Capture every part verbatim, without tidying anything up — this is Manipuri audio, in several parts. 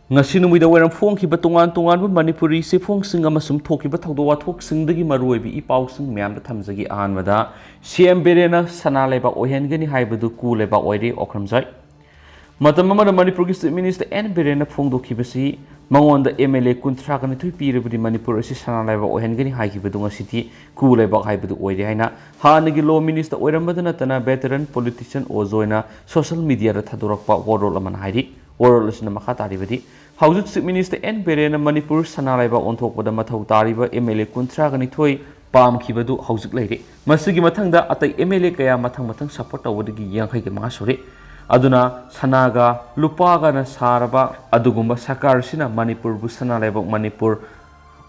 ꯉꯁꯤ ꯅꯨꯃꯤꯗꯥꯡ ꯋꯥꯏꯔꯝ ꯐꯣꯡꯈꯤꯕ ꯇꯣꯉꯥꯟ ꯇꯣꯉꯥꯟꯕ ꯃꯅꯤꯄꯨꯔꯤ ꯆꯦꯐꯣꯡꯁꯤꯡ ꯑꯃꯁꯨꯡ ꯊꯣꯛꯈꯤꯕ ꯊꯧꯗꯣꯛ ꯋꯥꯊꯣꯛꯁꯤꯡꯗꯒꯤ ꯃꯔꯨꯑꯣꯏꯕ ꯏ ꯄꯥꯎꯁꯤꯡ ꯃꯌꯥꯝꯗ ꯊꯝꯖꯒꯦ꯫ ꯑꯍꯥꯟꯕꯗ, ꯁꯤ ꯑꯦꯝ ꯕꯤꯔꯦꯟꯅ ꯁꯅꯥ ꯂꯩꯕꯥꯛ ꯑꯣꯏꯍꯟꯒꯅꯤ ꯍꯥꯏꯕꯗꯨ ꯀꯨ ꯂꯩꯕꯥꯛ ꯑꯣꯏꯔꯦ, ꯑꯣꯀ꯭ꯔꯝꯖꯥꯏ꯫ ꯃꯇꯝ ꯑꯃꯗ ꯃꯅꯤꯄꯨꯔꯒꯤ ꯆꯤꯐ ꯃꯤꯅꯤꯁꯇꯔ ꯑꯦꯟ ꯕꯤꯔꯦꯟꯅ ꯐꯣꯡꯗꯣꯛꯈꯤꯕꯁꯤ ꯃꯉꯣꯟꯗ ꯑꯦꯝ ꯑꯦꯜ ꯑꯦ ꯀꯨꯟꯊ꯭ꯔꯥꯒ ꯅꯤꯊꯣꯏ ꯄꯤꯔꯕꯗꯤ ꯃꯅꯤꯄꯨꯔ ꯑꯁꯤ ꯁꯅꯥ ꯂꯩꯕꯥꯛ ꯑꯣꯏꯍꯟꯒꯅꯤ ꯍꯥꯏꯈꯤꯕꯗꯨ ꯉꯁꯤꯗꯤ ꯀꯨ ꯂꯩꯕꯥꯛ ꯍꯥꯏꯕꯗꯨ ꯑꯣꯏꯔꯦ ꯍꯥꯏꯅ ꯍꯥꯟꯅꯒꯤ ꯂꯣ ꯃꯤꯅꯤꯁꯇꯔ ꯑꯣꯏꯔꯝꯕꯗꯅ ꯅꯠꯇꯅ ꯚꯦꯇꯔꯟ ꯄꯣꯂꯤꯇꯤꯁꯤꯌꯟ ꯑꯣꯖꯣꯏꯅ ꯁꯣꯁꯤꯌꯦꯜ ꯃꯤꯗꯤꯌꯥꯗ ꯊꯥꯗꯣꯔꯛꯄ ꯋꯥꯔꯣꯜ ꯑꯃꯅ ꯍꯥꯏꯔꯤ꯫ ꯋꯥꯔꯣꯜ ꯑꯁꯤꯅ ꯃꯈꯥ ꯇꯥꯔꯤꯕꯗꯤ, ꯍꯧꯖꯤꯛ ꯆꯤꯐ ꯃꯤꯅꯤꯁꯇꯔ ꯑꯦꯟ ꯕꯤꯔꯦꯟꯅ ꯃꯅꯤꯄꯨꯔ ꯁꯅꯥ ꯂꯩꯕꯥꯛ ꯑꯣꯟꯊꯣꯛꯄꯗ ꯃꯊꯧ ꯇꯥꯔꯤꯕ ꯑꯦꯝ ꯑꯦꯜ ꯑꯦ ꯀꯨꯟꯊ꯭ꯔꯥꯒ ꯅꯤꯊꯣꯏ ꯄꯥꯝꯈꯤꯕꯗꯨ ꯍꯧꯖꯤꯛ ꯂꯩꯔꯦ꯫ ꯃꯁꯤꯒꯤ ꯃꯊꯪꯗ ꯑꯇꯩ ꯑꯦꯝ ꯑꯦꯜ ꯑꯦ ꯀꯌꯥ ꯃꯊꯪ ꯃꯊꯪ ꯁꯄꯣꯔꯠ ꯇꯧꯕꯗꯒꯤ ꯌꯥꯡꯈꯩꯒ ꯃꯉꯥ ꯁꯨꯔꯦ꯫ ꯑꯗꯨꯅ ꯁꯅꯥꯒ ꯂꯨꯄꯥꯒꯅ ꯁꯥꯔꯕ ꯑꯗꯨꯒꯨꯝꯕ ꯁꯔꯀꯥꯔ ꯑꯁꯤꯅ ꯃꯅꯤꯄꯨꯔꯕꯨ ꯁꯅꯥ ꯂꯩꯕꯥꯛ ꯃꯅꯤꯄꯨꯔ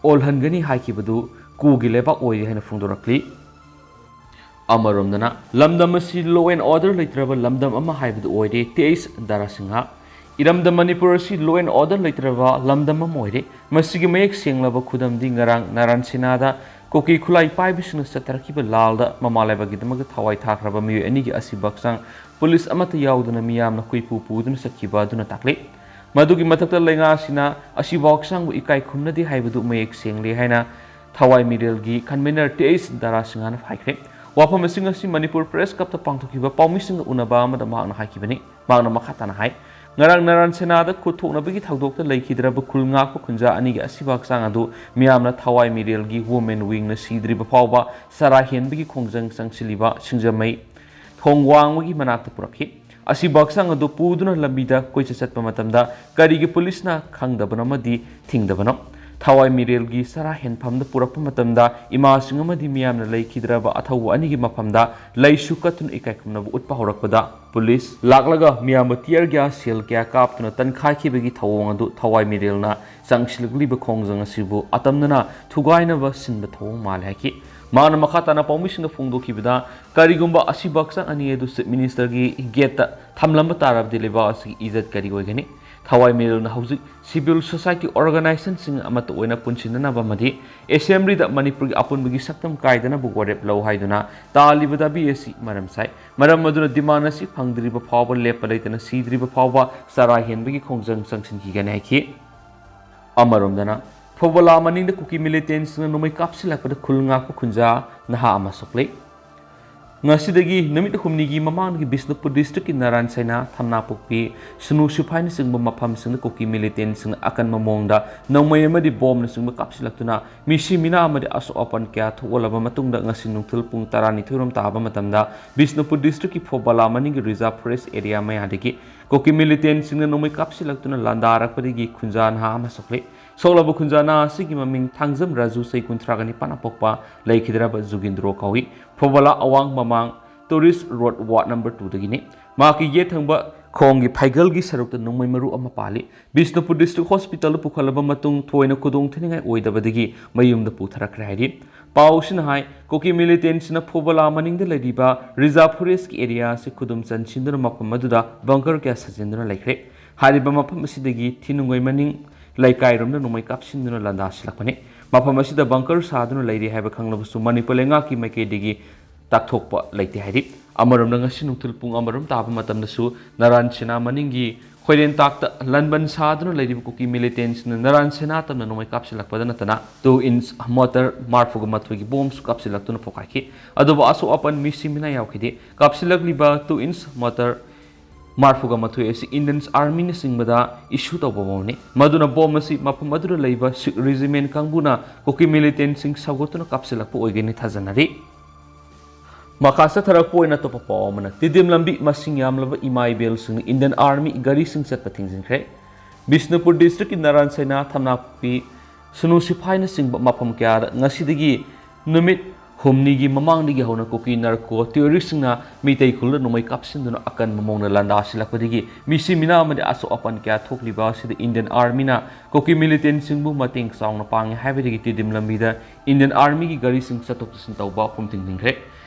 ꯑꯣꯜꯍꯟꯒꯅꯤ ꯍꯥꯏꯈꯤꯕꯗꯨ ꯀꯨꯒꯤ ꯂꯩꯕꯥꯛ ꯑꯣꯏꯔꯦ ꯍꯥꯏꯅ ꯐꯣꯡꯗꯣꯔꯛꯂꯤ꯫ ꯑꯃꯔꯣꯝꯗꯅ, ꯂꯝꯗꯝ ꯑꯁꯤ law and order ꯂꯩꯇ꯭ꯔꯕ ꯂꯝꯗꯝ ꯑꯃ ꯍꯥꯏꯕꯗꯨ ꯑꯣꯏꯔꯦ, ꯇꯤ ꯑꯩꯆ ꯗꯥꯔꯥ ꯁꯤꯡꯍ꯫ ꯏꯔꯝꯗꯝ ꯃꯅꯤꯄꯨꯔ ꯑꯁꯤ law and order ꯂꯩꯇ꯭ꯔꯕ ꯂꯝꯗꯝ ꯑꯃ ꯑꯣꯏꯔꯦ꯫ ꯃꯁꯤꯒꯤ ꯃꯌꯦꯛ ꯁꯦꯡꯂꯕ ꯈꯨꯗꯝꯗꯤ ꯉꯔꯥꯡ ꯅꯥꯔꯥꯟ ꯁꯦꯅꯥꯗ ꯀꯨꯀꯤ ꯈꯨꯠꯂꯥꯏ ꯄꯥꯏꯕꯁꯤꯡꯅ ꯆꯠꯊꯔꯛꯈꯤꯕ ꯂꯥꯜꯗ ꯃꯃꯥ ꯂꯩꯕꯥꯛꯀꯤꯗꯃꯛꯇ ꯊꯋꯥꯏ ꯊꯥꯈ꯭ꯔꯕ ꯃꯤꯑꯣꯏ ꯑꯅꯤꯒꯤ ꯑꯁꯤꯕ ꯍꯛꯆꯥꯡ ꯄꯨꯂꯤꯁ ꯑꯃꯠꯇ ꯌꯥꯎꯗꯅ ꯃꯤꯌꯥꯝꯅ ꯀꯣꯏꯄꯨ ꯄꯨꯗꯨꯅ ꯆꯠꯈꯤꯕ ꯑꯗꯨꯅ ꯇꯥꯛꯂꯤ꯫ ꯃꯗꯨꯒꯤ ꯃꯊꯛꯇ ꯂꯩꯉꯥꯛꯁꯤꯅ ꯑꯁꯤꯕ ꯍꯛꯆꯥꯡꯕꯨ ꯏꯀꯥꯏ ꯈꯨꯝꯅꯗꯦ ꯍꯥꯏꯕꯗꯨ ꯃꯌꯦꯛ ꯁꯦꯡꯂꯦ ꯍꯥꯏꯅ ꯊꯋꯥꯏ ꯃꯤꯔꯦꯜꯒꯤ convener ꯇꯤ ꯑꯩꯆ ꯗꯥꯔꯥ ꯁꯤꯡꯍꯅ ꯍꯥꯏꯈ꯭ꯔꯦ꯫ ꯋꯥꯐꯝꯁꯤꯡ ꯑꯁꯤ ꯃꯅꯤꯄꯨꯔ ꯄ꯭ꯔꯦꯁ ꯀ꯭ꯂꯕꯇ ꯄꯥꯡꯊꯣꯛꯈꯤꯕ ꯄꯥꯎꯃꯤꯁꯤꯡꯒ ꯎꯅꯕ ꯑꯃꯗ ꯃꯍꯥꯛꯅ ꯍꯥꯏꯈꯤꯕꯅꯤ꯫ ꯃꯍꯥꯛꯅ ꯃꯈꯥ ꯇꯥꯅ ꯍꯥꯏ, ꯉꯔꯥꯡ ꯅꯥꯔꯥꯟ ꯁꯦꯅꯥꯗ ꯈꯨꯠ ꯊꯣꯛꯅꯕꯒꯤ ꯊꯧꯗꯣꯛꯇ ꯂꯩꯈꯤꯗ꯭ꯔꯕ ꯈꯨꯜ ꯉꯥꯛꯄ ꯈꯨꯟꯖꯥ ꯑꯅꯤꯒꯤ ꯑꯁꯤꯕ ꯍꯛꯆꯥꯡ ꯑꯗꯨ ꯃꯤꯌꯥꯝꯅ ꯊꯋꯥꯏ ꯃꯤꯔꯦꯜꯒꯤ Women Wingꯅ ꯁꯤꯗ꯭ꯔꯤꯕ ꯐꯥꯎꯕ ꯆꯔꯥ ꯍꯦꯟꯕꯒꯤ ꯈꯣꯡꯖꯪ ꯆꯪꯁꯤꯜꯂꯤꯕ ꯁꯤꯡꯖꯃꯩ ꯊꯣꯡ ꯋꯥꯡꯃꯒꯤ ꯃꯅꯥꯛꯇ ꯄꯨꯔꯛꯈꯤ꯫ ꯑꯁꯤꯕ ꯍꯛꯆꯥꯡ ꯑꯗꯨ ꯄꯨꯗꯨꯅ ꯂꯝꯕꯤꯗ ꯀꯣꯏꯆꯠ ꯆꯠꯄ ꯃꯇꯝꯗ ꯀꯔꯤꯒꯤ ꯄꯨꯂꯤꯁꯅ ꯈꯪꯗꯕꯅꯣ ꯑꯃꯗꯤ ꯊꯤꯡꯗꯕꯅꯣ? ꯊꯋꯥꯏ ꯃꯤꯔꯦꯜꯒꯤ ꯆꯔꯥ ꯍꯦꯟꯐꯝꯗ ꯄꯨꯔꯛꯄ ꯃꯇꯝꯗ ꯏꯃꯥꯁꯤꯡ ꯑꯃꯗꯤ ꯃꯤꯌꯥꯝꯅ ꯂꯩꯈꯤꯗ꯭ꯔꯕ ꯑꯊꯧꯕ ꯑꯅꯤꯒꯤ ꯃꯐꯝꯗ ꯂꯩꯁꯨ ꯀꯠꯇꯨꯅ ꯏꯀꯥꯏ ꯈꯨꯝꯅꯕ ꯎꯠꯄ ꯍꯧꯔꯛꯄꯗ ꯄꯨꯂꯤꯁ ꯂꯥꯛꯂꯒ ꯃꯤꯌꯥꯝꯕꯨ tear gas shell ꯀꯌꯥ ꯀꯥꯞꯇꯨꯅ ꯇꯟꯈꯥꯏꯈꯤꯕꯒꯤ ꯊꯧꯑꯣꯡ ꯑꯗꯨ ꯊꯋꯥꯏ ꯃꯤꯔꯦꯜꯅ ꯆꯪꯁꯤꯜꯂꯛꯂꯤꯕ ꯈꯣꯡꯖꯪ ꯑꯁꯤꯕꯨ ꯑꯇꯝꯅꯅ ꯊꯨꯒꯥꯏꯅꯕ ꯁꯤꯟꯕ ꯊꯧꯑꯣꯡ ꯃꯥꯜꯂꯦ ꯍꯥꯏꯈꯤ꯫ ꯃꯥꯅ ꯃꯈꯥ ꯇꯥꯅ ꯄꯥꯎꯃꯤꯁꯤꯡꯗ ꯐꯣꯡꯗꯣꯛꯈꯤꯕꯗ, ꯀꯔꯤꯒꯨꯝꯕ ꯑꯁꯤꯕ ꯍꯛꯆꯥꯡ ꯑꯅꯤ ꯑꯗꯨ Chief Minister ꯒꯤ gate ꯇ ꯊꯝꯂꯝꯕ ꯇꯥꯔꯕꯗꯤ ꯂꯩꯕꯥꯛ ꯑꯁꯤꯒꯤ ꯏꯖꯠ ꯀꯔꯤ ꯑꯣꯏꯒꯅꯤ? ꯊꯋꯥꯏ ꯃꯤꯔꯣꯜꯅ ꯍꯧꯖꯤꯛ civil society organization ꯁꯤꯡ ꯑꯃꯠꯇ ꯑꯣꯏꯅ ꯄꯨꯟꯁꯤꯟꯅꯅꯕ ꯑꯃꯗꯤ Assembly ꯗ ꯃꯅꯤꯄꯨꯔꯒꯤ ꯑꯄꯨꯟꯕꯒꯤ ꯁꯛꯇꯝ ꯀꯥꯏꯗꯅꯕ ꯋꯥꯔꯦꯞ ꯂꯧ ꯍꯥꯏꯗꯨꯅ ꯇꯥꯜꯂꯤꯕ ꯗꯥꯕꯤ ꯑꯁꯤ ꯃꯔꯝ ꯆꯥꯏ꯫ ꯃꯔꯝ ꯑꯗꯨꯅ demand ꯑꯁꯤ ꯐꯪꯗ꯭ꯔꯤꯕ ꯐꯥꯎꯕ ꯂꯦꯞꯄ ꯂꯩꯇꯅ ꯁꯤꯗ꯭ꯔꯤꯕ ꯐꯥꯎꯕ ꯆꯔꯥ ꯍꯦꯟꯕꯒꯤ ꯈꯣꯡꯖꯪ ꯆꯪꯁꯤꯟꯈꯤꯒꯅꯤ ꯍꯥꯏꯈꯤ꯫ ꯑꯃꯔꯣꯝꯗꯅ, ꯐꯣꯕꯣꯂꯥ ꯃꯅꯤꯡꯗ ꯀꯨꯀꯤ militant ꯁꯤꯡꯅ ꯅꯣꯡꯃꯩ ꯀꯥꯞꯁꯤꯜꯂꯛꯄꯗ ꯈꯨꯜ ꯉꯥꯛꯄ ꯈꯨꯟꯖꯥ ꯅꯍꯥ ꯑꯃ ꯁꯣꯛꯂꯦ꯫ ꯉꯁꯤꯗꯒꯤ ꯅꯨꯃꯤꯠ ꯍꯨꯝꯅꯤꯒꯤ ꯃꯃꯥꯡꯗꯒꯤ ꯕꯤꯁꯅꯨꯄꯨꯔ district ꯀꯤ ꯅꯔꯥꯟ ꯁꯩꯅꯥ, ꯊꯝꯅꯥꯄꯣꯛꯄꯤ, ꯁꯨꯅꯨ ꯁꯤꯐꯥꯏꯅꯆꯤꯡꯕ ꯃꯐꯝꯁꯤꯡꯗ ꯀꯨꯀꯤ militant ꯁꯤꯡꯅ ꯑꯀꯟꯕ ꯃꯑꯣꯡꯗ ꯅꯣꯡꯃꯩ ꯑꯃꯗꯤ ꯕꯣꯝꯅꯆꯤꯡꯕ ꯀꯥꯞꯁꯤꯜꯂꯛꯇꯨꯅ ꯃꯤꯁꯤ ꯃꯤꯅꯥ ꯑꯃꯗꯤ ꯑꯁꯣꯛ ꯑꯄꯟ ꯀꯌꯥ ꯊꯣꯛꯍꯜꯂꯕ ꯃꯇꯨꯡꯗ, ꯉꯁꯤ ꯅꯨꯡꯊꯤꯜ ꯄꯨꯡ ꯇꯔꯥꯅꯤꯊꯣꯏ ꯔꯣꯝ ꯇꯥꯕ ꯃꯇꯝꯗ ꯕꯤꯁꯅꯨꯄꯨꯔ district ꯀꯤ ꯐꯣꯕꯣꯂꯥ ꯃꯅꯤꯡꯒꯤ Reserve Forest area ꯃꯌꯥꯗꯒꯤ ꯀꯨꯀꯤ militant ꯁꯤꯡꯅ ꯅꯣꯡꯃꯩ ꯀꯥꯞꯁꯤꯜꯂꯛꯇꯨꯅ ꯂꯥꯟꯗꯥꯔꯛꯄꯗꯒꯤ ꯈꯨꯟꯖꯥ ꯅꯍꯥ ꯑꯃ ꯁꯣꯛꯂꯦ꯫ ꯁꯣꯛꯂꯕ ꯈꯨꯟꯖꯥ ꯅꯍꯥ ꯑꯁꯤꯒꯤ ꯃꯃꯤꯡ ꯊꯥꯡꯖꯝ ꯔꯥꯖꯨ, ꯆꯍꯤ ꯀꯨꯟꯊ꯭ꯔꯥꯒ ꯅꯤꯄꯥꯟ ꯑꯄꯣꯛꯄ, ꯂꯩꯈꯤꯗ꯭ꯔꯕ ꯖꯨꯒꯤꯟꯗ꯭ꯔꯣ ꯀꯧꯏ꯫ ꯐꯣꯕꯣꯂꯥ ꯑꯋꯥꯡ ꯃꯃꯥꯡ Tourist Road ward number two ꯗꯒꯤꯅꯤ꯫ ꯃꯍꯥꯛꯀꯤ ꯌꯦꯠ ꯊꯪꯕ ꯈꯣꯡꯒꯤ ꯐꯩꯒꯜꯒꯤ ꯁꯔꯨꯛꯇ ꯅꯣꯡꯃꯩ ꯃꯔꯨ ꯑꯃ ꯄꯥꯜꯂꯤ꯫ ꯕꯤꯁꯅꯨꯄꯨꯔ district hospital ꯗ ꯄꯨꯈꯠꯂꯕ ꯃꯇꯨꯡ, ꯊꯣꯏꯅ ꯈꯨꯗꯣꯡ ꯊꯤꯅꯤꯡꯉꯥꯏ ꯑꯣꯏꯗꯕꯗꯒꯤ ꯃꯌꯨꯝꯗ ꯄꯨꯊꯔꯛꯈ꯭ꯔꯦ ꯍꯥꯏꯔꯤ꯫ ꯄꯥꯎꯁꯤꯅ ꯍꯥꯏ, ꯀꯨꯀꯤ militant ꯁꯤꯡꯅ ꯐꯣꯕꯣꯂꯥ ꯃꯅꯤꯡꯗ ꯂꯩꯔꯤꯕ Reserve Forest ꯀꯤ area ꯑꯁꯤ ꯈꯨꯗꯨꯝ ꯆꯟꯁꯤꯟꯗꯨꯅ ꯃꯐꯝ ꯑꯗꯨꯗ bunker ꯀꯌꯥ ꯁꯥꯖꯤꯟꯗꯨꯅ ꯂꯩꯈ꯭ꯔꯦ꯫ ꯍꯥꯏꯔꯤꯕ ꯃꯐꯝ ꯑꯁꯤꯗꯒꯤ ꯊꯤꯅꯨꯡꯒꯣꯏ ꯃꯅꯤꯡ ꯂꯩꯀꯥꯏꯔꯣꯝꯗ ꯅꯣꯡꯃꯩ ꯀꯥꯞꯁꯤꯟꯗꯨꯅ ꯂꯥꯟꯗꯥꯁꯤꯜꯂꯛꯄꯅꯤ꯫ ꯃꯐꯝ ꯑꯁꯤꯗ bunker ꯁꯥꯗꯨꯅ ꯂꯩꯔꯤ ꯍꯥꯏꯕ ꯈꯪꯂꯕꯁꯨ, ꯃꯅꯤꯄꯨꯔ ꯂꯩꯉꯥꯛꯀꯤ ꯃꯥꯏꯀꯩꯗꯒꯤ ꯇꯥꯛꯊꯣꯛꯄ ꯂꯩꯇꯦ ꯍꯥꯏꯔꯤ꯫ ꯑꯃꯔꯣꯝꯗ, ꯉꯁꯤ ꯅꯨꯡꯊꯤꯜ ꯄꯨꯡ ꯑꯃꯔꯣꯝ ꯇꯥꯕ ꯃꯇꯝꯗꯁꯨ ꯅꯔꯥꯟ ꯁꯦꯅꯥ ꯃꯅꯤꯡꯒꯤ ꯈꯣꯏꯔꯦꯟ ꯇꯥꯛꯇ ꯂꯟꯕꯟ ꯁꯥꯗꯨꯅ ꯂꯩꯔꯤꯕ ꯀꯨꯀꯤ militant ꯁꯤꯡꯅ ꯅꯔꯥꯟ ꯁꯦꯅꯥ ꯇꯝꯅ ꯅꯣꯡꯃꯩ ꯀꯥꯞꯁꯤꯜꯂꯛꯄꯗ ꯅꯠꯇꯅ two inch mortar ꯃꯔꯐꯨꯒ ꯃꯥꯊꯣꯏꯒꯤ ꯕꯣꯝꯁꯨ ꯀꯥꯞꯁꯤꯜꯂꯛꯇꯨꯅ ꯄꯣꯈꯥꯏꯈꯤ꯫ ꯑꯗꯨꯕꯨ ꯑꯁꯣꯛ ꯑꯄꯟ ꯃꯤꯁꯤ ꯃꯤꯅꯥ ꯌꯥꯎꯈꯤꯗꯦ꯫ ꯀꯥꯞꯁꯤꯜꯂꯛꯂꯤꯕ two inch mortar ꯃꯔꯐꯨꯒ ꯃꯥꯊꯣꯏ ꯑꯁꯤ Indian Army ꯅꯆꯤꯡꯕꯗ issue ꯇꯧꯕ ꯕꯣꯝꯅꯤ꯫ ꯃꯗꯨꯅ ꯕꯣꯝ ꯑꯁꯤ ꯃꯐꯝ ꯑꯗꯨꯗ ꯂꯩꯕ Sikh regiment ꯀꯥꯡꯕꯨꯅ ꯀꯨꯀꯤ militant ꯁꯤꯡ ꯁꯧꯒꯠꯇꯨꯅ ꯀꯥꯞꯁꯤꯜꯂꯛꯄ ꯑꯣꯏꯒꯅꯤ ꯊꯥꯖꯅꯔꯤ꯫ ꯃꯈꯥ ꯆꯠꯊꯔꯛꯄ ꯑꯣꯏꯅ ꯑꯇꯣꯞꯄ ꯄꯥꯎ ꯑꯃꯅ, ꯇꯤꯗꯤꯝ ꯂꯝꯕꯤ ꯃꯁꯤꯡ ꯌꯥꯝꯂꯕ ꯏꯃꯥ ꯏꯕꯦꯜꯁꯤꯡꯅ Indian Army ꯒꯥꯔꯤꯁꯤꯡ ꯆꯠꯄ ꯊꯤꯡꯖꯤꯟꯈ꯭ꯔꯦ꯫ ꯕꯤꯁꯅꯨꯄꯨꯔ district ꯀꯤ ꯅꯔꯥꯟ ꯁꯩꯅꯥ, ꯊꯝꯅꯥꯄꯣꯛꯄꯤ, ꯁꯨꯅꯨ ꯁꯤꯐꯥꯏꯅꯆꯤꯡꯕ ꯃꯐꯝ ꯀꯌꯥꯗ ꯉꯁꯤꯗꯒꯤ ꯅꯨꯃꯤꯠ ꯍꯨꯝꯅꯤꯒꯤ ꯃꯃꯥꯡꯗꯒꯤ ꯍꯧꯅ ꯀꯨꯀꯤ ꯅꯥꯔꯀꯣ ꯇꯦꯔꯣꯔꯤꯁꯁꯤꯡꯅ ꯃꯤꯇꯩ ꯈꯨꯜꯗ ꯅꯣꯡꯃꯩ ꯀꯥꯞꯁꯤꯟꯗꯨꯅ ꯑꯀꯟꯕ ꯃꯑꯣꯡꯗ ꯂꯥꯟꯗꯥꯁꯤꯜꯂꯛꯄꯗꯒꯤ ꯃꯤꯁꯤ ꯃꯤꯅꯥ ꯑꯃꯗꯤ ꯑꯁꯣꯛ ꯑꯄꯟ ꯀꯌꯥ ꯊꯣꯛꯂꯤꯕ ꯑꯁꯤꯗ ꯏꯟꯗꯤꯌꯟ ꯑꯥꯔꯃꯤꯅ ꯀꯨꯀꯤ ꯃꯤꯂꯤꯇꯦꯟꯁꯤꯡꯕꯨ ꯃꯇꯦꯡ ꯆꯥꯎꯅ ꯄꯥꯡꯉꯦ ꯍꯥꯏꯕꯗꯒꯤ ꯇꯤꯗꯤꯝ ꯂꯝꯕꯤꯗ ꯏꯟꯗꯤꯌꯟ ꯑꯥꯔꯃꯤꯒꯤ ꯒꯥꯔꯤꯁꯤꯡ ꯆꯠꯊꯣꯛ ꯆꯠꯁꯤꯟ ꯇꯧꯕ ꯄꯨꯝꯊꯤꯡ ꯊꯤꯡꯈ꯭ꯔꯦ꯫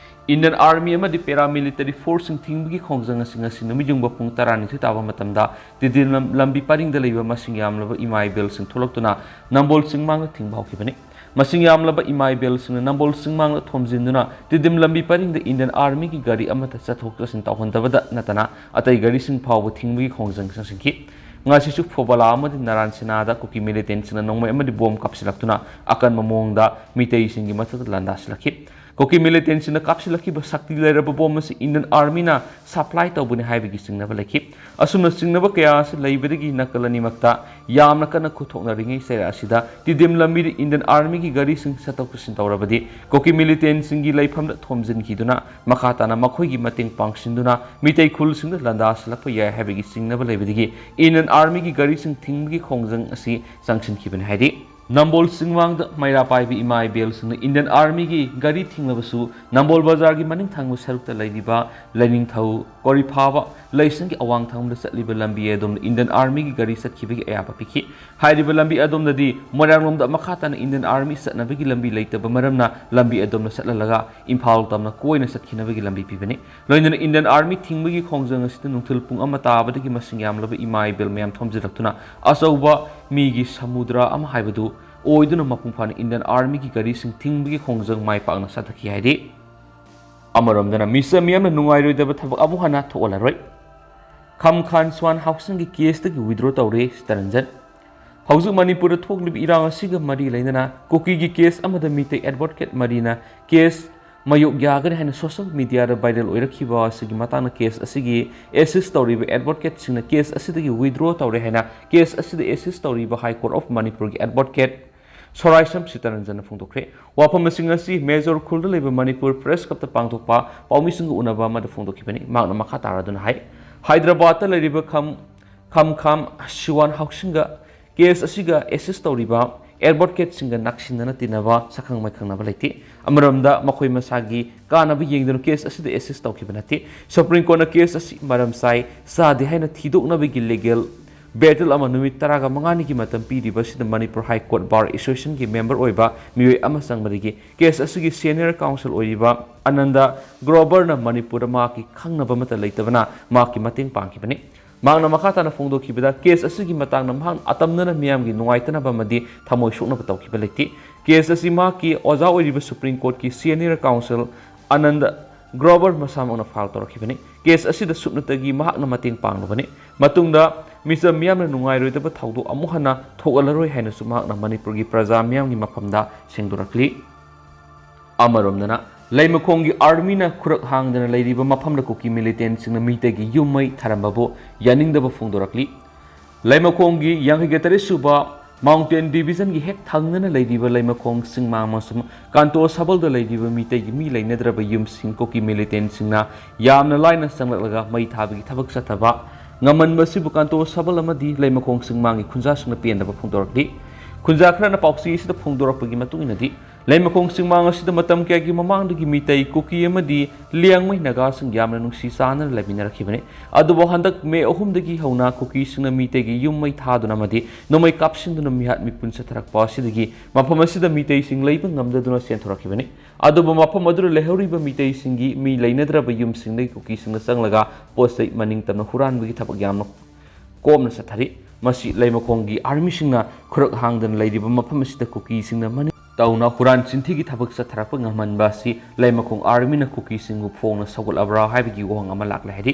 ꯏꯟꯗꯤꯌꯟ ꯑꯥꯔꯃꯤ ꯑꯃꯗꯤ ꯄꯦꯔꯥꯃꯤꯂꯤꯇꯔꯤ ꯐꯣꯔꯁꯁꯤꯡ ꯊꯤꯡꯕꯒꯤ ꯈꯣꯡꯖꯪ ꯑꯁꯤ ꯉꯁꯤ ꯅꯨꯃꯤꯠ ꯌꯨꯡꯕ ꯄꯨꯡ ꯇꯔꯥꯅꯤꯊꯣꯏ ꯇꯥꯕ ꯃꯇꯝꯗ ꯇꯤꯗꯤꯝ ꯂꯝ-, ꯂꯝꯕꯤ ꯄꯔꯤꯡꯗ ꯂꯩꯕ ꯃꯁꯤꯡ ꯌꯥꯝꯂꯕ ꯏꯃꯥ ꯏꯕꯦꯜꯁꯤꯡ ꯊꯣꯛꯂꯛꯇꯨꯅ ꯅꯝꯕꯣꯜ ꯆꯤꯡꯃꯥꯡꯗ ꯊꯤꯡꯕ ꯍꯧꯈꯤꯕꯅꯤ꯫ ꯃꯁꯤꯡ ꯌꯥꯝꯂꯕ ꯏꯃꯥ ꯏꯕꯦꯜꯁꯤꯡꯅ ꯅꯝꯕꯣꯜ ꯆꯤꯡꯃꯥꯡꯗ ꯊꯣꯝꯖꯤꯟꯗꯨꯅ ꯇꯤꯗꯤꯝ ꯂꯝꯕꯤ ꯄꯔꯤꯡꯗ ꯏꯟꯗꯤꯌꯟ ꯑꯥꯔꯃꯤꯒꯤ ꯒꯥꯔꯤ ꯑꯃꯠꯇ ꯆꯠꯊꯣꯛ ꯆꯠꯁꯤꯟ ꯇꯧꯍꯟꯗꯕꯗ ꯅꯠꯇꯅ ꯑꯇꯩ ꯒꯥꯔꯤꯁꯤꯡ ꯐꯥꯎꯕ ꯊꯤꯡꯕꯒꯤ ꯈꯣꯡꯖꯪ ꯆꯪꯁꯤꯟꯈꯤ꯫ ꯉꯁꯤꯁꯨ ꯐꯣꯕꯥꯂꯥ ꯑꯃꯗꯤ ꯅꯥꯔꯥꯟ ꯁꯦꯅꯥꯗ ꯀꯨꯀꯤ ꯃꯤꯂꯤꯇꯦꯟꯁꯤꯡꯅ ꯅꯣꯡꯃꯩ ꯑꯃꯗꯤ ꯕꯣꯝ ꯀꯥꯞꯁꯤꯜꯂꯛꯇꯨꯅ ꯑꯀꯟꯕ ꯃꯑꯣꯡꯗ ꯃꯤꯇꯩꯁꯤꯡꯒꯤ ꯃꯊꯛꯇ ꯂꯥꯟꯗꯥꯁꯤꯜꯂꯛꯈꯤ꯫ ꯀꯨꯀꯤ ꯃꯤꯂꯤꯇꯦꯟꯁꯤꯡꯅ ꯀꯥꯞꯁꯤꯜꯂꯛꯈꯤꯕ ꯁꯛꯇꯤ ꯂꯩꯔꯕ ꯕꯣꯝ ꯑꯁꯤ ꯏꯟꯗꯤꯌꯟ ꯑꯥꯔꯃꯤꯅ ꯁꯄ꯭ꯂꯥꯏ ꯇꯧꯕꯅꯤ ꯍꯥꯏꯕꯒꯤ ꯆꯤꯡꯅꯕ ꯂꯩꯈꯤ꯫ ꯑꯁꯨꯝꯅ ꯆꯤꯡꯅꯕ ꯀꯌꯥ ꯑꯁꯤ ꯂꯩꯕꯗꯒꯤ ꯅꯥꯀꯜ ꯑꯅꯤꯃꯛꯇ ꯌꯥꯝꯅ ꯀꯟꯅ ꯈꯨꯠꯊꯣꯛꯅꯔꯤꯉꯩ ꯆꯩꯔꯥꯛ ꯑꯁꯤꯗ ꯇꯤꯗꯤꯝ ꯂꯝꯕꯤꯗ ꯏꯟꯗꯤꯌꯟ ꯑꯥꯔꯃꯤꯒꯤ ꯒꯥꯔꯤꯁꯤꯡ ꯆꯠꯊꯣꯛ ꯆꯠꯁꯤꯟ ꯇꯧꯔꯕꯗꯤ ꯀꯨꯀꯤ ꯃꯤꯂꯤꯇꯦꯟꯁꯤꯡꯒꯤ ꯂꯩꯐꯝꯗ ꯊꯣꯝꯖꯤꯟꯈꯤꯗꯨꯅ ꯃꯈꯥ ꯇꯥꯅ ꯃꯈꯣꯏꯒꯤ ꯃꯇꯦꯡ ꯄꯥꯡꯁꯤꯟꯗꯨꯅ ꯃꯤꯇꯩ ꯈꯨꯜꯁꯤꯡꯗ ꯂꯥꯟꯗꯥꯁꯤꯜꯂꯛꯄ ꯌꯥꯏ ꯍꯥꯏꯕꯒꯤ ꯆꯤꯡꯅꯕ ꯂꯩꯕꯗꯒꯤ ꯏꯟꯗꯤꯌꯟ ꯑꯥꯔꯃꯤꯒꯤ ꯒꯥꯔꯤꯁꯤꯡ ꯊꯤꯡꯕꯒꯤ ꯈꯣꯡꯖꯪ ꯑꯁꯤ ꯆꯪꯁꯤꯟꯈꯤꯕꯅꯤ ꯍꯥꯏꯔꯤ꯫ ꯅꯝꯕꯣꯜ ꯆꯤꯡꯃꯥꯡꯗ ꯃꯩꯔꯥ ꯄꯥꯏꯕꯤ ꯏꯃꯥ ꯏꯕꯦꯜꯁꯤꯡꯅ ꯏꯟꯗꯤꯌꯟ ꯑꯥꯔꯃꯤꯒꯤ ꯒꯥꯔꯤ ꯊꯤꯡꯂꯕꯁꯨ ꯅꯝꯕꯣꯜ ꯕꯖꯥꯔꯒꯤ ꯃꯅꯤꯡ ꯊꯪꯕ ꯁꯔꯨꯛꯇ ꯂꯩꯔꯤꯕ ꯂꯥꯏꯅꯤꯡꯊꯧ, ꯀꯣꯔꯤꯐꯥꯕ, ꯂꯩꯁꯪꯒꯤ ꯑꯋꯥꯡ ꯊꯪꯕꯗ ꯆꯠꯂꯤꯕ ꯂꯝꯕꯤ ꯑꯗꯣꯝꯗ ꯏꯟꯗꯤꯌꯟ ꯑꯥꯔꯃꯤꯒꯤ ꯒꯥꯔꯤ ꯆꯠꯈꯤꯕꯒꯤ ꯑꯌꯥꯕ ꯄꯤꯈꯤ꯫ ꯍꯥꯏꯔꯤꯕ ꯂꯝꯕꯤ ꯑꯗꯣꯝꯗꯗꯤ ꯃꯣꯏꯔꯥꯡꯂꯣꯝꯗ ꯃꯈꯥ ꯇꯥꯅ ꯏꯟꯗꯤꯌꯟ ꯑꯥꯔꯃꯤ ꯆꯠꯅꯕꯒꯤ ꯂꯝꯕꯤ ꯂꯩꯇꯕ ꯃꯔꯝꯅ ꯂꯝꯕꯤ ꯑꯗꯣꯝꯗ ꯆꯠꯍꯜꯂꯒ ꯏꯝꯐꯥꯜ ꯇꯝꯅ ꯀꯣꯏꯅ ꯆꯠꯈꯤꯅꯕꯒꯤ ꯂꯝꯕꯤ ꯄꯤꯕꯅꯤ꯫ ꯂꯣꯏꯅꯅ ꯏꯟꯗꯤꯌꯟ ꯑꯥꯔꯃꯤ ꯊꯤꯡꯕꯒꯤ ꯈꯣꯡꯖꯪ ꯑꯁꯤꯗ ꯅꯨꯡꯊꯤꯜ ꯄꯨꯡ ꯑꯃ ꯇꯥꯕꯗꯒꯤ ꯃꯁꯤꯡ ꯌꯥꯝꯂꯕ ꯏꯃꯥ ꯏꯕꯦꯜ ꯃꯌꯥꯝ ꯊꯣꯝꯖꯤꯜꯂꯛꯇꯨꯅ ꯑꯆꯧꯕ ꯃꯤꯒꯤ ꯁꯃꯨꯗ꯭ꯔ ꯑꯃ ꯍꯥꯏꯕꯗꯨ ꯑꯣꯏꯗꯨꯅ ꯃꯄꯨꯡ ꯐꯥꯅ ꯏꯟꯗꯤꯌꯟ ꯑꯥꯔꯃꯤꯒꯤ ꯒꯥꯔꯤꯁꯤꯡ ꯊꯤꯡꯕꯒꯤ ꯈꯣꯡꯖꯪ ꯃꯥꯏ ꯄꯥꯛꯅ ꯆꯠꯊꯈꯤ ꯍꯥꯏꯔꯤ꯫ ꯑꯃꯔꯣꯝꯗꯅ ꯃꯤꯆꯝ ꯃꯤꯌꯥꯝꯅ ꯅꯨꯡꯉꯥꯏꯔꯣꯏꯗꯕ ꯊꯕꯛ ꯑꯃꯨꯛ ꯍꯟꯅ ꯊꯣꯛꯍꯜꯂꯔꯣꯏ꯫ ꯈꯝꯈꯥꯟ ꯁ꯭ꯋꯥꯟ ꯍꯥꯎꯁꯤꯡꯒꯤ ꯀꯦꯁꯇꯒꯤ ꯋꯤꯗ꯭ꯔꯣ ꯇꯧꯔꯦ ꯁꯤꯇꯔꯟꯖꯟ꯫ ꯍꯧꯖꯤꯛ ꯃꯅꯤꯄꯨꯔꯗ ꯊꯣꯛꯂꯤꯕ ꯏꯔꯥꯡ ꯑꯁꯤꯒ ꯃꯔꯤ ꯂꯩꯅꯅ ꯀꯨꯀꯤꯒꯤ ꯀꯦꯁ ꯑꯃꯗ ꯃꯤꯇꯩ ꯑꯦꯗꯚꯣꯀꯦꯠ ꯃꯔꯤꯅ ꯀꯦꯁ ꯃꯥꯌꯣꯛ ꯌꯥꯒꯅꯤ ꯍꯥꯏꯅ ꯁꯣꯁꯤꯌꯦꯜ ꯃꯤꯗꯤꯌꯥꯗ ꯚꯥꯏꯔꯦꯜ ꯑꯣꯏꯔꯛꯈꯤꯕ ꯑꯁꯤꯒꯤ ꯃꯇꯥꯡꯗ ꯀꯦꯁ ꯑꯁꯤꯒꯤ ꯑꯦꯁꯤꯁ ꯇꯧꯔꯤꯕ ꯑꯦꯗꯚꯣꯀꯦꯠꯁꯤꯡꯅ ꯀꯦꯁ ꯑꯁꯤꯗꯒꯤ ꯋꯤꯗ꯭ꯔꯣ ꯇꯧꯔꯦ ꯍꯥꯏꯅ ꯀꯦꯁ ꯑꯁꯤꯗ ꯑꯦꯁꯤꯁ ꯇꯧꯔꯤꯕ ꯍꯥꯏ ꯀꯣꯔꯠ ꯑꯣꯐ ꯃꯅꯤꯄꯨꯔꯒꯤ ꯑꯦꯗꯚꯣꯀꯦꯠ ꯁꯣꯔꯥꯏꯁꯝ ꯁꯤꯇꯔꯟꯖꯟꯅ ꯐꯣꯡꯗꯣꯛꯈ꯭ꯔꯦ꯫ ꯋꯥꯐꯝ ꯑꯁꯤꯡ ꯑꯁꯤ ꯃꯦꯖꯣꯔ ꯈꯨꯜꯗ ꯂꯩꯕ ꯃꯅꯤꯄꯨꯔ ꯄ꯭ꯔꯦꯁ ꯀ꯭ꯂꯕꯇ ꯄꯥꯡꯊꯣꯛꯄ ꯄꯥꯎꯃꯤꯁꯤꯡꯒ ꯎꯅꯕ ꯑꯃꯗ ꯐꯣꯡꯗꯣꯛꯈꯤꯕꯅꯤ꯫ ꯃꯍꯥꯛꯅ ꯃꯈꯥ ꯇꯥꯔꯗꯨꯅ ꯍꯥꯏ, ꯍꯥꯏꯗ꯭ꯔꯕꯥꯗꯇ ꯂꯩꯔꯤꯕ ꯈꯝ, ꯈꯝꯈꯥꯝ ꯁꯤꯋꯥꯟ ꯍꯥꯎꯁꯤꯡꯒ ꯀꯦꯁ ꯑꯁꯤꯒ ꯑꯦꯁꯤꯁ ꯇꯧꯔꯤꯕ ꯑꯦꯗꯚꯣꯀꯦꯠꯁꯤꯡꯒ ꯅꯛꯁꯤꯟꯅꯅ ꯇꯤꯟꯅꯕ, ꯁꯛꯈꯪ ꯃꯥꯏꯈꯪꯅꯕ ꯂꯩꯇꯦ꯫ ꯑꯃꯔꯣꯝꯗ ꯃꯈꯣꯏ ꯃꯁꯥꯒꯤ ꯀꯥꯟꯅꯕ ꯌꯦꯡꯗꯨꯅ ꯀꯦꯁ ꯑꯁꯤꯗ ꯑꯦꯁꯤꯁ ꯇꯧꯈꯤꯕ ꯅꯠꯇꯦ꯫ ꯁꯨꯄ꯭ꯔꯤꯝ ꯀꯣꯔꯠꯅ ꯀꯦꯁ ꯑꯁꯤ ꯃꯔꯝ ꯆꯥꯏ, ꯆꯥꯗꯦ ꯍꯥꯏꯅ ꯊꯤꯗꯣꯛꯅꯕꯒꯤ ꯂꯤꯒꯦꯜ ꯕꯦꯇꯜ ꯑꯃ ꯅꯨꯃꯤꯠ ꯇꯔꯥꯒ ꯃꯉꯥꯅꯤꯒꯤ ꯃꯇꯝ ꯄꯤꯔꯤꯕ ꯑꯁꯤꯗ ꯃꯅꯤꯄꯨꯔ ꯍꯥꯏ ꯀꯣꯔꯠ ꯕꯥꯔ ꯑꯦꯁꯣꯁꯤꯌꯦꯁꯟꯒꯤ ꯃꯦꯝꯕꯔ ꯑꯣꯏꯕ ꯃꯤꯑꯣꯏ ꯑꯃ ꯆꯪꯕꯗꯒꯤ ꯀꯦꯁ ꯑꯁꯤꯒꯤ ꯁꯦꯅꯤꯌꯔ ꯀꯥꯎꯟꯁꯤꯜ ꯑꯣꯏꯔꯤꯕ ꯑꯅꯟꯗ ꯒ꯭ꯔꯣꯕꯔꯅ ꯃꯅꯤꯄꯨꯔꯗ ꯃꯍꯥꯛꯀꯤ ꯈꯪꯅꯕ ꯑꯃꯠꯇ ꯂꯩꯇꯕꯅ ꯃꯍꯥꯛꯀꯤ ꯃꯇꯦꯡ ꯄꯥꯡꯈꯤꯕꯅꯤ꯫ ꯃꯍꯥꯛꯅ ꯃꯈꯥ ꯇꯥꯅ ꯐꯣꯡꯗꯣꯛꯈꯤꯕꯗ, ꯀꯦꯁ ꯑꯁꯤꯒꯤ ꯃꯇꯥꯡꯗ ꯃꯍꯥꯛꯅ ꯑꯇꯝꯅꯅ ꯃꯤꯌꯥꯝꯒꯤ ꯅꯨꯡꯉꯥꯏꯇꯅꯕ ꯑꯃꯗꯤ ꯊꯃꯣꯏ ꯁꯣꯛꯅꯕ ꯇꯧꯈꯤꯕ ꯂꯩꯇꯦ꯫ ꯀꯦꯁ ꯑꯁꯤ ꯃꯍꯥꯛꯀꯤ ꯑꯣꯖꯥ ꯑꯣꯏꯔꯤꯕ ꯁꯨꯄ꯭ꯔꯤꯝ ꯀꯣꯔꯠꯀꯤ ꯁꯦꯅꯤꯌꯔ ꯀꯥꯎꯟꯁꯤꯜ ꯑꯅꯟꯗ ꯒ꯭ꯔꯣꯕꯔ ꯃꯁꯥꯃꯛꯅ ꯐꯥꯏꯜ ꯇꯧꯔꯛꯈꯤꯕꯅꯤ꯫ ꯀꯦꯁ ꯑꯁꯤꯗ ꯁꯨꯞꯅꯇꯒꯤ ꯃꯍꯥꯛꯅ ꯃꯇꯦꯡ ꯄꯥꯡꯂꯨꯕꯅꯤ꯫ ꯃꯇꯨꯡꯗ ꯃꯤꯆꯝ ꯃꯤꯌꯥꯝꯅ ꯅꯨꯡꯉꯥꯏꯔꯣꯏꯗꯕ ꯊꯧꯗꯣꯛ ꯑꯃꯨꯛ ꯍꯟꯅ ꯊꯣꯛꯍꯜꯂꯔꯣꯏ ꯍꯥꯏꯅꯁꯨ ꯃꯍꯥꯛꯅ ꯃꯅꯤꯄꯨꯔꯒꯤ ꯄ꯭ꯔꯖꯥ ꯃꯤꯌꯥꯝꯒꯤ ꯃꯐꯝꯗ ꯁꯦꯡꯗꯣꯔꯛꯂꯤ꯫ ꯑꯃꯔꯣꯝꯗꯅ, ꯂꯩꯃꯈꯣꯡꯒꯤ ꯑꯥꯔꯃꯤꯅ ꯈꯨꯔꯛ ꯍꯥꯡꯗꯅ ꯂꯩꯔꯤꯕ ꯃꯐꯝꯗ ꯀꯨꯀꯤ ꯃꯤꯂꯤꯇꯦꯟꯁꯤꯡꯅ ꯃꯤꯇꯩꯒꯤ ꯌꯨꯝ ꯃꯩ ꯊꯥꯔꯝꯕꯕꯨ ꯌꯥꯅꯤꯡꯗꯕ ꯐꯣꯡꯗꯣꯔꯛꯂꯤ꯫ ꯂꯩꯃꯈꯣꯡꯒꯤ ꯌꯥꯡꯈꯩꯒ ꯇꯔꯦꯠ ꯁꯨꯕ ꯃꯥꯎꯟꯇꯦꯟ ꯗꯤꯕꯤꯖꯟꯒꯤ ꯍꯦꯛ ꯊꯪꯅꯅ ꯂꯩꯔꯤꯕ ꯂꯩꯃꯈꯣꯡ ꯁꯤꯡꯃꯥꯡ ꯑꯃꯁꯨꯡ ꯀꯥꯟꯇꯣ ꯁꯕꯜꯗ ꯂꯩꯔꯤꯕ ꯃꯤꯇꯩꯒꯤ ꯃꯤ ꯂꯩꯅꯗ꯭ꯔꯕ ꯌꯨꯝꯁꯤꯡ ꯀꯨꯀꯤ ꯃꯤꯂꯤꯇꯦꯟꯁꯤꯡꯅ ꯌꯥꯝꯅ ꯂꯥꯏꯅ ꯆꯪꯂꯛꯂꯒ ꯃꯩ ꯊꯥꯕꯒꯤ ꯊꯕꯛ ꯆꯠꯊꯕ ꯉꯝꯍꯟꯕ ꯑꯁꯤꯕꯨ ꯀꯥꯟꯇꯣ ꯁꯕꯜ ꯑꯃꯗꯤ ꯂꯩꯃꯈꯣꯡ ꯁꯤꯡꯃꯥꯡꯒꯤ ꯈꯨꯟꯖꯥꯁꯤꯡꯅ ꯄꯦꯟꯗꯕ ꯐꯣꯡꯗꯣꯔꯛꯂꯤ꯫ ꯈꯨꯟꯖꯥ ꯈꯔꯅ ꯄꯥꯎꯆꯦ ꯑꯁꯤꯗ ꯐꯣꯡꯗꯣꯔꯛꯄꯒꯤ ꯃꯇꯨꯡ ꯏꯟꯅꯗꯤ, ꯂꯩꯃꯈꯣꯡ ꯆꯤꯡꯃꯥꯡ ꯑꯁꯤꯗ ꯃꯇꯝ ꯀꯌꯥꯒꯤ ꯃꯃꯥꯡꯗꯒꯤ ꯃꯤꯇꯩ, ꯀꯨꯀꯤ ꯑꯃꯗꯤ ꯂꯤꯌꯥꯡꯃꯩ ꯅꯥꯒꯥꯁꯤꯡ ꯌꯥꯝꯅ ꯅꯨꯡꯁꯤ ꯆꯥꯟꯅꯅ ꯂꯩꯃꯤꯟꯅꯔꯛꯈꯤꯕꯅꯤ꯫ ꯑꯗꯨꯕꯨ ꯍꯟꯗꯛ ꯃꯦ ꯑꯍꯨꯝꯗꯒꯤ ꯍꯧꯅ ꯀꯨꯀꯤꯁꯤꯡꯅ ꯃꯤꯇꯩꯒꯤ ꯌꯨꯝ ꯃꯩ ꯊꯥꯗꯨꯅ ꯑꯃꯗꯤ ꯅꯣꯡꯃꯩ ꯀꯥꯞꯁꯤꯟꯗꯨꯅ ꯃꯤꯍꯥꯠ ꯃꯤꯄꯨꯟ ꯆꯠꯊꯔꯛꯄ ꯑꯁꯤꯗꯒꯤ ꯃꯐꯝ ꯑꯁꯤꯗ ꯃꯤꯇꯩꯁꯤꯡ ꯂꯩꯕ ꯉꯝꯗꯗꯨꯅ ꯆꯦꯟꯊꯣꯔꯛꯈꯤꯕꯅꯤ꯫ ꯑꯗꯨꯕꯨ ꯃꯐꯝ ꯑꯗꯨꯗ ꯂꯩꯍꯧꯔꯤꯕ ꯃꯤꯇꯩꯁꯤꯡꯒꯤ ꯃꯤ ꯂꯩꯅꯗ꯭ꯔꯕ ꯌꯨꯝꯁꯤꯡꯗꯒꯤ ꯀꯨꯀꯤꯁꯤꯡꯅ ꯆꯪꯂꯒ ꯄꯣꯠ ꯆꯩ ꯃꯅꯤꯡ ꯇꯝꯅ ꯍꯨꯔꯥꯟꯕꯒꯤ ꯊꯕꯛ ꯌꯥꯝꯅ ꯀꯣꯝꯅ ꯆꯠꯊꯔꯤ꯫ ꯃꯁꯤ ꯂꯩꯃꯈꯣꯡꯒꯤ ꯑꯥꯔꯃꯤꯁꯤꯡꯅ ꯈꯨꯔꯛ ꯍꯥꯡꯗꯅ ꯂꯩꯔꯤꯕ ꯃꯐꯝ ꯑꯁꯤꯗ ꯀꯨꯀꯤꯁꯤꯡꯅ ꯃꯅꯤꯡ ꯇꯧꯅ ꯍꯨꯔꯥꯟ ꯆꯤꯟꯊꯤꯒꯤ ꯊꯕꯛ ꯆꯠꯊꯔꯛꯄ ꯉꯝꯍꯟꯕ ꯑꯁꯤ ꯂꯩꯃꯈꯣꯡ ꯑꯥꯔꯃꯤꯅ ꯀꯨꯀꯤꯁꯤꯡꯕꯨ ꯐꯣꯡꯅ ꯁꯧꯒꯠꯂꯕ꯭ꯔꯥ ꯍꯥꯏꯕꯒꯤ ꯋꯥꯍꯪ ꯑꯃ ꯂꯥꯛꯂꯦ ꯍꯥꯏꯔꯤ꯫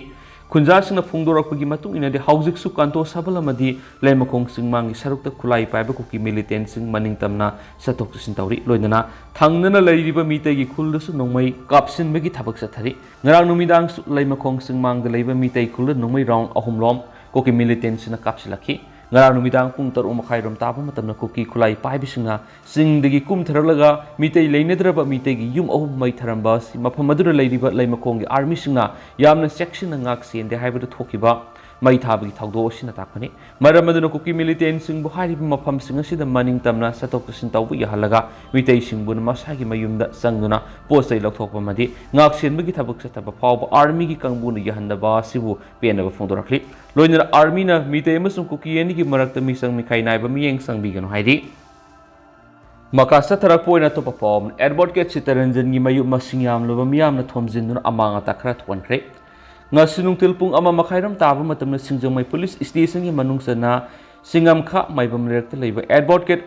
ꯈꯨꯟꯖꯥꯁꯤꯡꯅ ꯐꯣꯡꯗꯣꯔꯛꯄꯒꯤ ꯃꯇꯨꯡ ꯏꯟꯅꯗꯤ, ꯍꯧꯖꯤꯛꯁꯨ ꯀꯥꯟꯇꯣ ꯁꯕꯜ ꯑꯃꯗꯤ ꯂꯩꯃꯈꯣꯡ ꯆꯤꯡꯃꯥꯡꯒꯤ ꯁꯔꯨꯛꯇ ꯈꯨꯠꯂꯥꯏ ꯄꯥꯏꯕ ꯀꯨꯀꯤ ꯃꯤꯂꯤꯇꯦꯟꯁꯤꯡ ꯃꯅꯤꯡ ꯇꯝꯅ ꯆꯠꯊꯣꯛ ꯆꯠꯁꯤꯟ ꯇꯧꯔꯤ꯫ ꯂꯣꯏꯅꯅ ꯊꯪꯅꯅ ꯂꯩꯔꯤꯕ ꯃꯤꯇꯩꯒꯤ ꯈꯨꯜꯗꯁꯨ ꯅꯣꯡꯃꯩ ꯀꯥꯞꯁꯤꯟꯕꯒꯤ ꯊꯕꯛ ꯆꯠꯊꯔꯤ꯫ ꯉꯔꯥꯡ ꯅꯨꯃꯤꯗꯥꯡꯁꯨ ꯂꯩꯃꯈꯣꯡ ꯆꯤꯡꯃꯥꯡꯗ ꯂꯩꯕ ꯃꯤꯇꯩ ꯈꯨꯜꯗ ꯅꯣꯡꯃꯩ ꯔꯥꯎꯟ ꯑꯍꯨꯝꯂꯣꯝ ꯀꯨꯀꯤ ꯃꯤꯂꯤꯇꯦꯟꯁꯤꯡꯅ ꯀꯥꯞꯁꯤꯜꯂꯛꯈꯤ꯫ ꯉꯔꯥꯡ ꯅꯨꯃꯤꯗꯥꯡ ꯄꯨꯡ ꯇꯔꯨꯛ ꯃꯈꯥꯏꯔꯣꯝ ꯇꯥꯕ ꯃꯇꯝꯗ ꯀꯨꯀꯤ ꯈꯨꯠꯂꯥꯏ ꯄꯥꯏꯕꯁꯤꯡꯅ ꯆꯤꯡꯗꯒꯤ ꯀꯨꯝꯊꯔꯛꯂꯒ ꯃꯤꯇꯩ ꯂꯩꯅꯗ꯭ꯔꯕ ꯃꯤꯇꯩꯒꯤ ꯌꯨꯝ ꯑꯍꯨꯝ ꯃꯩ ꯊꯥꯔꯝꯕ ꯑꯁꯤ ꯃꯐꯝ ꯑꯗꯨꯗ ꯂꯩꯔꯤꯕ ꯂꯩꯃꯈꯣꯡꯒꯤ ꯑꯥꯔꯃꯤꯁꯤꯡꯅ ꯌꯥꯝꯅ ꯆꯦꯛꯁꯤꯟꯅ ꯉꯥꯛ ꯁꯦꯟꯗꯦ ꯍꯥꯏꯕꯗ ꯊꯣꯛꯈꯤꯕ ꯃꯩ ꯊꯥꯕꯒꯤ ꯊꯧꯗꯣꯛ ꯑꯁꯤꯅ ꯇꯥꯛꯄꯅꯤ꯫ ꯃꯔꯝ ꯑꯗꯨꯅ ꯀꯨꯀꯤ ꯃꯤꯂꯤꯇꯦꯟꯁꯤꯡꯕꯨ ꯍꯥꯏꯔꯤꯕ ꯃꯐꯝꯁꯤꯡ ꯑꯁꯤꯗ ꯃꯅꯤꯡ ꯇꯝꯅ ꯆꯠꯊꯣꯛ ꯆꯠꯁꯤꯟ ꯇꯧꯕ ꯌꯥꯍꯜꯂꯒ ꯃꯤꯇꯩꯁꯤꯡꯕꯨꯅ ꯃꯁꯥꯒꯤ ꯃꯌꯨꯝꯗ ꯆꯪꯗꯨꯅ ꯄꯣꯠ ꯆꯩ ꯂꯧꯊꯣꯛꯄ ꯑꯃꯗꯤ ꯉꯥꯛꯁꯦꯟꯕꯒꯤ ꯊꯕꯛ ꯆꯠꯊꯕ ꯐꯥꯎꯕ ꯑꯥꯔꯃꯤꯒꯤ ꯀꯥꯡꯕꯨꯅ ꯌꯥꯍꯟꯗꯕ ꯑꯁꯤꯕꯨ ꯄꯦꯟꯅꯕ ꯐꯣꯡꯗꯣꯔꯛꯂꯤ꯫ ꯂꯣꯏꯅꯅ ꯑꯥꯔꯃꯤꯅ ꯃꯤꯇꯩ ꯑꯃꯁꯨꯡ ꯀꯨꯀꯤ ꯑꯅꯤꯒꯤ ꯃꯔꯛꯇ ꯃꯤꯆꯪ ꯃꯤꯈꯥꯏ ꯅꯥꯏꯕ ꯃꯤꯠꯌꯦꯡ ꯆꯪꯕꯤꯒꯅꯨ ꯍꯥꯏꯔꯤ꯫ ꯃꯈꯥ ꯆꯠꯊꯔꯛꯄ ꯑꯣꯏꯅ ꯑꯇꯣꯞꯄ ꯄꯥꯎ ꯑꯃꯅ, ꯑꯦꯗꯚꯣꯀꯦꯠ ꯁꯤꯇꯔꯟꯖꯟꯒꯤ ꯃꯌꯨꯝ ꯃꯁꯤꯡ ꯌꯥꯝꯂꯕ ꯃꯤꯌꯥꯝꯅ ꯊꯣꯝꯖꯤꯟꯗꯨꯅ ꯑꯃꯥꯡ ꯑꯇꯥ ꯈꯔ ꯊꯣꯛꯍꯟꯈ꯭ꯔꯦ꯫ ꯉꯁꯤ ꯅꯨꯡꯊꯤꯜ ꯄꯨꯡ ꯑꯃ ꯃꯈꯥꯏꯔꯣꯝ ꯇꯥꯕ ꯃꯇꯝꯗ ꯁꯤꯡꯖꯃꯩ ꯄꯨꯂꯤꯁ ꯁ꯭ꯇꯦꯁꯟꯒꯤ ꯃꯅꯨꯡ ꯆꯟꯅ ꯁꯤꯡꯉꯝꯈꯥ ꯃꯥꯏꯕꯝ ꯂꯩꯔꯛꯇ ꯂꯩꯕ ꯑꯦꯗꯚꯣꯀꯦꯠ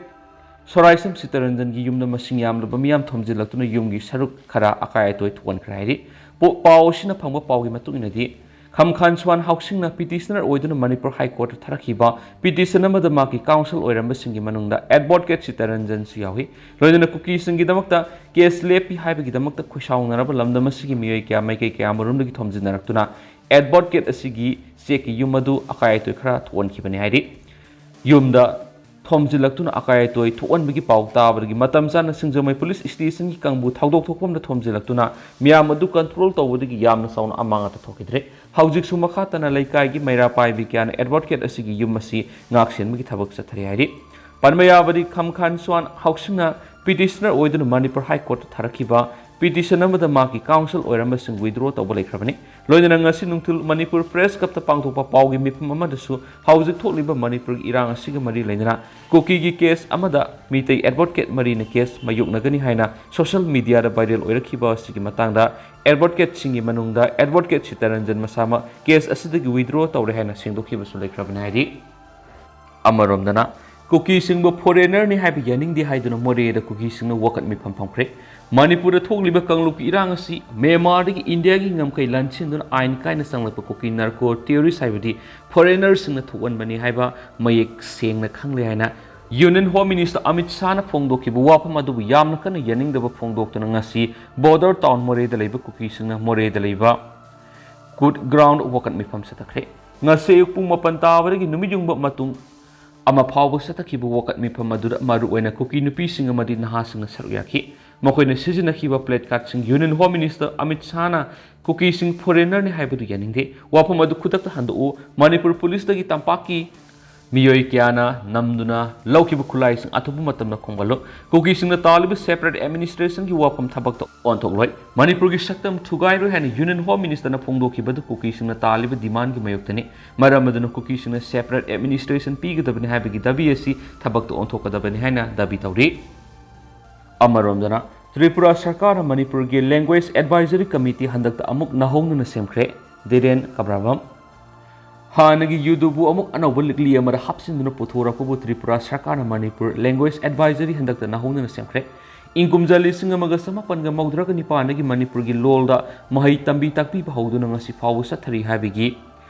ꯁꯣꯔꯥꯏꯁꯝ ꯁꯤꯇꯔꯟꯖꯟꯒꯤ ꯌꯨꯝꯗ ꯃꯁꯤꯡ ꯌꯥꯝꯂꯕ ꯃꯤꯌꯥꯝ ꯊꯣꯝꯖꯤꯜꯂꯛꯇꯨꯅ ꯌꯨꯝꯒꯤ ꯁꯔꯨꯛ ꯈꯔ ꯑꯀꯥꯏ ꯑꯇꯣꯏ ꯊꯣꯛꯍꯟꯈ꯭ꯔꯦ ꯍꯥꯏꯔꯤ꯫ ꯄꯣ-, ꯄꯥꯎ ꯑꯁꯤꯅ ꯐꯪꯕ ꯄꯥꯎꯒꯤ ꯃꯇꯨꯡ ꯏꯟꯅꯗꯤ, ꯈꯝꯈꯥꯟ ꯁ꯭ꯋꯥꯟ ꯍꯥꯎꯁꯤꯡꯅ ꯄꯤꯇꯤꯁꯅꯔ ꯑꯣꯏꯗꯨꯅ ꯃꯅꯤꯄꯨꯔ ꯍꯥꯏ ꯀꯣꯔꯠꯇ ꯊꯥꯔꯛꯈꯤꯕ ꯄꯤꯇꯤꯁꯟ ꯑꯃꯗ ꯃꯍꯥꯛꯀꯤ ꯀꯥꯎꯟꯁꯤꯜ ꯑꯣꯏꯔꯝꯕꯁꯤꯡꯒꯤ ꯃꯅꯨꯡꯗ ꯑꯦꯗꯚꯣꯀꯦꯠ ꯁꯤꯇꯔꯟꯖꯟꯁꯨ ꯌꯥꯎꯏ꯫ ꯂꯣꯏꯅꯅ ꯀꯨꯀꯤꯁꯤꯡꯒꯤꯗꯃꯛꯇ ꯀꯦꯁ ꯂꯦꯞꯄꯤ ꯍꯥꯏꯕꯒꯤꯗꯃꯛꯇ ꯈꯣꯏꯁꯥꯎꯅꯔꯕ ꯂꯝꯗꯝ ꯑꯁꯤꯒꯤ ꯃꯤꯑꯣꯏ ꯀꯌꯥ ꯃꯥꯏꯀꯩ ꯀꯌꯥ ꯑꯃꯔꯣꯝꯗꯒꯤ ꯊꯣꯝꯖꯤꯟꯅꯔꯛꯇꯨꯅ ꯑꯦꯗꯚꯣꯀꯦꯠ ꯑꯁꯤꯒꯤ ꯆꯦꯛꯀꯤ ꯌꯨꯝ ꯑꯗꯨ ꯑꯀꯥꯏ ꯑꯇꯣꯏ ꯈꯔ ꯊꯣꯛꯍꯟꯈꯤꯕꯅꯤ ꯍꯥꯏꯔꯤ꯫ ꯌꯨꯝꯗ ꯊꯣꯝꯖꯤꯜꯂꯛꯇꯨꯅ ꯑꯀꯥꯏ ꯑꯇꯣꯏ ꯊꯣꯛꯍꯟꯕꯒꯤ ꯄꯥꯎ ꯇꯥꯕꯗꯒꯤ ꯃꯇꯝ ꯆꯥꯅ ꯁꯤꯡꯖꯃꯩ ꯄꯨꯂꯤꯁ ꯁ꯭ꯇꯦꯁꯟꯒꯤ ꯀꯥꯡꯕꯨ ꯊꯧꯗꯣꯛ ꯊꯣꯛꯐꯝꯗ ꯊꯣꯝꯖꯤꯜꯂꯛꯇꯨꯅ ꯃꯤꯌꯥꯝ ꯑꯗꯨ ꯀꯟꯇ꯭ꯔꯣꯜ ꯇꯧꯕꯗꯒꯤ ꯌꯥꯝꯅ ꯆꯥꯎꯅ ꯑꯃꯥꯡ ꯑꯇꯥ ꯊꯣꯛꯈꯤꯗ꯭ꯔꯦ꯫ ꯍꯧꯖꯤꯛꯁꯨ ꯃꯈꯥ ꯇꯥꯅ ꯂꯩꯀꯥꯏꯒꯤ ꯃꯩꯔꯥ ꯄꯥꯏꯕꯤ ꯀꯌꯥꯅ ꯑꯦꯗꯚꯣꯀꯦꯠ ꯑꯁꯤꯒꯤ ꯌꯨꯝ ꯑꯁꯤ ꯉꯥꯛ ꯁꯦꯟꯕꯒꯤ ꯊꯕꯛ ꯆꯠꯊꯔꯤ ꯍꯥꯏꯔꯤ꯫ ꯄꯟꯕ ꯌꯥꯕꯗꯤ, ꯈꯝꯈꯥꯟ ꯁ꯭ꯋꯥꯟ ꯍꯥꯎꯁꯤꯡꯅ ꯄꯤꯇꯤꯁꯅꯔ ꯑꯣꯏꯗꯨꯅ ꯃꯅꯤꯄꯨꯔ ꯍꯥꯏ ꯀꯣꯔꯠꯇ ꯊꯥꯔꯛꯈꯤꯕ ꯄꯤꯇꯤꯁꯟ ꯑꯃꯗ ꯃꯍꯥꯛꯀꯤ ꯀꯥꯎꯟꯁꯤꯜ ꯑꯣꯏꯔꯝꯕꯁꯤꯡ ꯋꯤꯗ꯭ꯔꯣ ꯇꯧꯕ ꯂꯩꯈ꯭ꯔꯕꯅꯤ꯫ ꯂꯣꯏꯅꯅ ꯉꯁꯤ ꯅꯨꯡꯊꯤꯜ ꯃꯅꯤꯄꯨꯔ ꯄ꯭ꯔꯦꯁ ꯀ꯭ꯂꯕꯇ ꯄꯥꯡꯊꯣꯛꯄ ꯄꯥꯎꯒꯤ ꯃꯤꯐꯝ ꯑꯃꯗꯁꯨ ꯍꯧꯖꯤꯛ ꯊꯣꯛꯂꯤꯕ ꯃꯅꯤꯄꯨꯔꯒꯤ ꯏꯔꯥꯡ ꯑꯁꯤꯒ ꯃꯔꯤ ꯂꯩꯅꯅ ꯀꯨꯀꯤꯒꯤ ꯀꯦꯁ ꯑꯃꯗ ꯃꯤꯇꯩ ꯑꯦꯗꯚꯣꯀꯦꯠ ꯃꯔꯤꯅ ꯀꯦꯁ ꯃꯥꯌꯣꯛꯅꯒꯅꯤ ꯍꯥꯏꯅ ꯁꯣꯁꯤꯌꯦꯜ ꯃꯤꯗꯤꯌꯥꯗ ꯚꯥꯏꯔꯦꯜ ꯑꯣꯏꯔꯛꯈꯤꯕ ꯑꯁꯤꯒꯤ ꯃꯇꯥꯡꯗ ꯑꯦꯗꯚꯣꯀꯦꯠꯁꯤꯡꯒꯤ ꯃꯅꯨꯡꯗ ꯑꯦꯗꯚꯣꯀꯦꯠ ꯁꯤꯇꯔꯟꯖꯟ ꯃꯁꯥꯃꯛ ꯀꯦꯁ ꯑꯁꯤꯗꯒꯤ ꯋꯤꯗ꯭ꯔꯣ ꯇꯧꯔꯦ ꯍꯥꯏꯅ ꯁꯦꯡꯗꯣꯛꯈꯤꯕꯁꯨ ꯂꯩꯈ꯭ꯔꯕꯅꯤ ꯍꯥꯏꯔꯤ꯫ ꯑꯃꯔꯣꯝꯗꯅ, ꯀꯨꯀꯤꯁꯤꯡꯕꯨ ꯐꯣꯔꯦꯅꯔꯅꯤ ꯍꯥꯏꯕ ꯌꯥꯅꯤꯡꯗꯦ ꯍꯥꯏꯗꯨꯅ ꯃꯣꯔꯦꯗ ꯀꯨꯀꯤꯁꯤꯡꯅ ꯋꯥꯀꯠ ꯃꯤꯐꯝ ꯐꯝꯈ꯭ꯔꯦ꯫ ꯃꯅꯤꯄꯨꯔꯗ ꯊꯣꯛꯂꯤꯕ ꯀꯥꯡꯂꯨꯞꯀꯤ ꯏꯔꯥꯡ ꯑꯁꯤ ꯃ꯭ꯌꯥꯟꯃꯥꯔꯗꯒꯤ ꯏꯟꯗꯤꯌꯥꯒꯤ ꯉꯝꯈꯩ ꯂꯥꯟꯁꯤꯟꯗꯨꯅ ꯑꯥꯏꯟ ꯀꯥꯏꯅ ꯆꯪꯂꯛꯄ ꯀꯨꯀꯤ ꯅꯥꯔꯀꯣ ꯇꯦꯔꯣꯔꯤꯁ ꯍꯥꯏꯕꯗꯤ ꯐꯣꯔꯦꯅꯔꯁꯤꯡꯅ ꯊꯣꯛꯍꯟꯕꯅꯤ ꯍꯥꯏꯕ ꯃꯌꯦꯛ ꯁꯦꯡꯅ ꯈꯪꯂꯦ ꯍꯥꯏꯅ ꯌꯨꯅꯤꯌꯟ ꯍꯣꯝ ꯃꯤꯅꯤꯁꯇꯔ ꯑꯃꯤꯠ ꯁꯥꯍꯅ ꯐꯣꯡꯗꯣꯛꯈꯤꯕ ꯋꯥꯐꯝ ꯑꯗꯨꯕꯨ ꯌꯥꯝꯅ ꯀꯟꯅ ꯌꯥꯅꯤꯡꯗꯕ ꯐꯣꯡꯗꯣꯛꯇꯨꯅ ꯉꯁꯤ ꯕꯣꯔꯗꯔ ꯇꯥꯎꯟ ꯃꯣꯔꯦꯗ ꯂꯩꯕ ꯀꯨꯀꯤꯁꯤꯡꯅ ꯃꯣꯔꯦꯗ ꯂꯩꯕ ꯀꯨꯠ ꯒ꯭ꯔꯥꯎꯟꯗ ꯋꯥꯀꯠ ꯃꯤꯐꯝ ꯆꯠꯊꯈ꯭ꯔꯦ꯫ ꯉꯁꯤ ꯑꯌꯨꯛ ꯄꯨꯡ ꯃꯥꯄꯟ ꯇꯥꯕꯗꯒꯤ ꯅꯨꯃꯤꯠ ꯌꯨꯡꯕ ꯃꯇꯨꯡ ꯑꯃ ꯐꯥꯎꯕ ꯆꯠꯊꯈꯤꯕ ꯋꯥꯀꯠ ꯃꯤꯐꯝ ꯑꯗꯨꯗ ꯃꯔꯨꯑꯣꯏꯅ ꯀꯨꯀꯤ ꯅꯨꯄꯤꯁꯤꯡ ꯑꯃꯗꯤ ꯅꯍꯥꯁꯤꯡꯅ ꯁꯔꯨꯛ ꯌꯥꯈꯤ꯫ ꯃꯈꯣꯏꯅ ꯁꯤꯖꯤꯟꯅꯈꯤꯕ placardꯁꯤꯡ Union Home Minister ꯑꯃꯤꯠ ꯁꯥꯍꯅ ꯀꯨꯀꯤꯁꯤꯡ foreignerꯅꯤ ꯍꯥꯏꯕꯗꯨ ꯌꯥꯅꯤꯡꯗꯦ꯫ ꯋꯥꯐꯝ ꯑꯗꯨ ꯈꯨꯗꯛꯇ ꯍꯟꯗꯣꯛꯎ꯫ ꯃꯅꯤꯄꯨꯔ ꯄꯨꯂꯤꯁꯇꯒꯤ ꯇꯝꯄꯥꯛꯀꯤ ꯃꯤꯑꯣꯏ ꯀꯌꯥꯅ ꯅꯝꯗꯨꯅ ꯂꯧꯈꯤꯕ ꯈꯨꯠꯂꯥꯏꯁꯤꯡ ꯑꯊꯨꯕ ꯃꯇꯝꯗ ꯈꯣꯝꯒꯠꯂꯨ꯫ ꯀꯨꯀꯤꯁꯤꯡꯅ ꯇꯥꯜꯂꯤꯕ separate administrationꯒꯤ ꯋꯥꯐꯝ ꯊꯕꯛꯇ ꯑꯣꯟꯊꯣꯛꯂꯣꯏ꯫ ꯃꯅꯤꯄꯨꯔꯒꯤ ꯁꯛꯇꯝ ꯊꯨꯒꯥꯏꯔꯣꯏ ꯍꯥꯏꯅ Union Home Ministerꯅ ꯐꯣꯡꯗꯣꯛꯈꯤꯕꯗꯨ ꯀꯨꯀꯤꯁꯤꯡꯅ ꯇꯥꯜꯂꯤꯕ demandꯒꯤ ꯃꯥꯌꯣꯛꯇꯅꯤ꯫ ꯃꯔꯝ ꯑꯗꯨꯅ ꯀꯨꯀꯤꯁꯤꯡꯅ separate administration ꯄꯤꯒꯗꯕꯅꯤ ꯍꯥꯏꯕꯒꯤ ꯗꯥꯕꯤ ꯑꯁꯤ ꯊꯕꯛꯇ ꯑꯣꯟꯊꯣꯛꯀꯗꯕꯅꯤ ꯍꯥꯏꯅ ꯗꯥꯕꯤ ꯇꯧꯔꯤ꯫ ꯑꯃꯔꯣꯝꯗꯅ, ꯇ꯭ꯔꯤꯄꯨꯔꯥ ꯁꯔꯀꯥꯔꯅ ꯃꯅꯤꯄꯨꯔꯒꯤ Language Advisory Committee ꯍꯟꯗꯛꯇ ꯑꯃꯨꯛ ꯅꯧꯍꯧꯅꯅ ꯁꯦꯝꯈ꯭ꯔꯦ꯫ ꯙꯤꯔꯦꯟ ꯀꯕ꯭ꯔꯥꯝꯕꯝ꯫ ꯍꯥꯟꯅꯒꯤ ꯌꯨꯗꯨꯕꯨ ꯑꯃꯨꯛ ꯑꯅꯧꯕ ꯂꯤꯛꯂꯤ ꯑꯃꯗ ꯍꯥꯞꯆꯤꯟꯗꯨꯅ ꯄꯨꯊꯣꯔꯛꯄꯕꯨ ꯇ꯭ꯔꯤꯄꯨꯔꯥ ꯁꯔꯀꯥꯔꯅ ꯃꯅꯤꯄꯨꯔ Language Advisory ꯍꯟꯗꯛꯇ ꯅꯧꯍꯧꯅꯅ ꯁꯦꯝꯈ꯭ꯔꯦ꯫ ꯏꯪ ꯀꯨꯝꯖꯥ ꯂꯤꯁꯤꯡ ꯑꯃꯒ ꯆꯃꯥꯄꯟꯒ ꯃꯧꯗ꯭ꯔꯥꯒ ꯅꯤꯄꯥꯟꯗꯒꯤ ꯃꯅꯤꯄꯨꯔꯒꯤ ꯂꯣꯜꯗ ꯃꯍꯩ ꯇꯝꯕꯤ ꯇꯥꯛꯄꯤꯕ ꯍꯧꯗꯨꯅ ꯉꯁꯤ ꯐꯥꯎꯕ ꯆꯠꯊꯔꯤ ꯍꯥꯏꯕꯒꯤ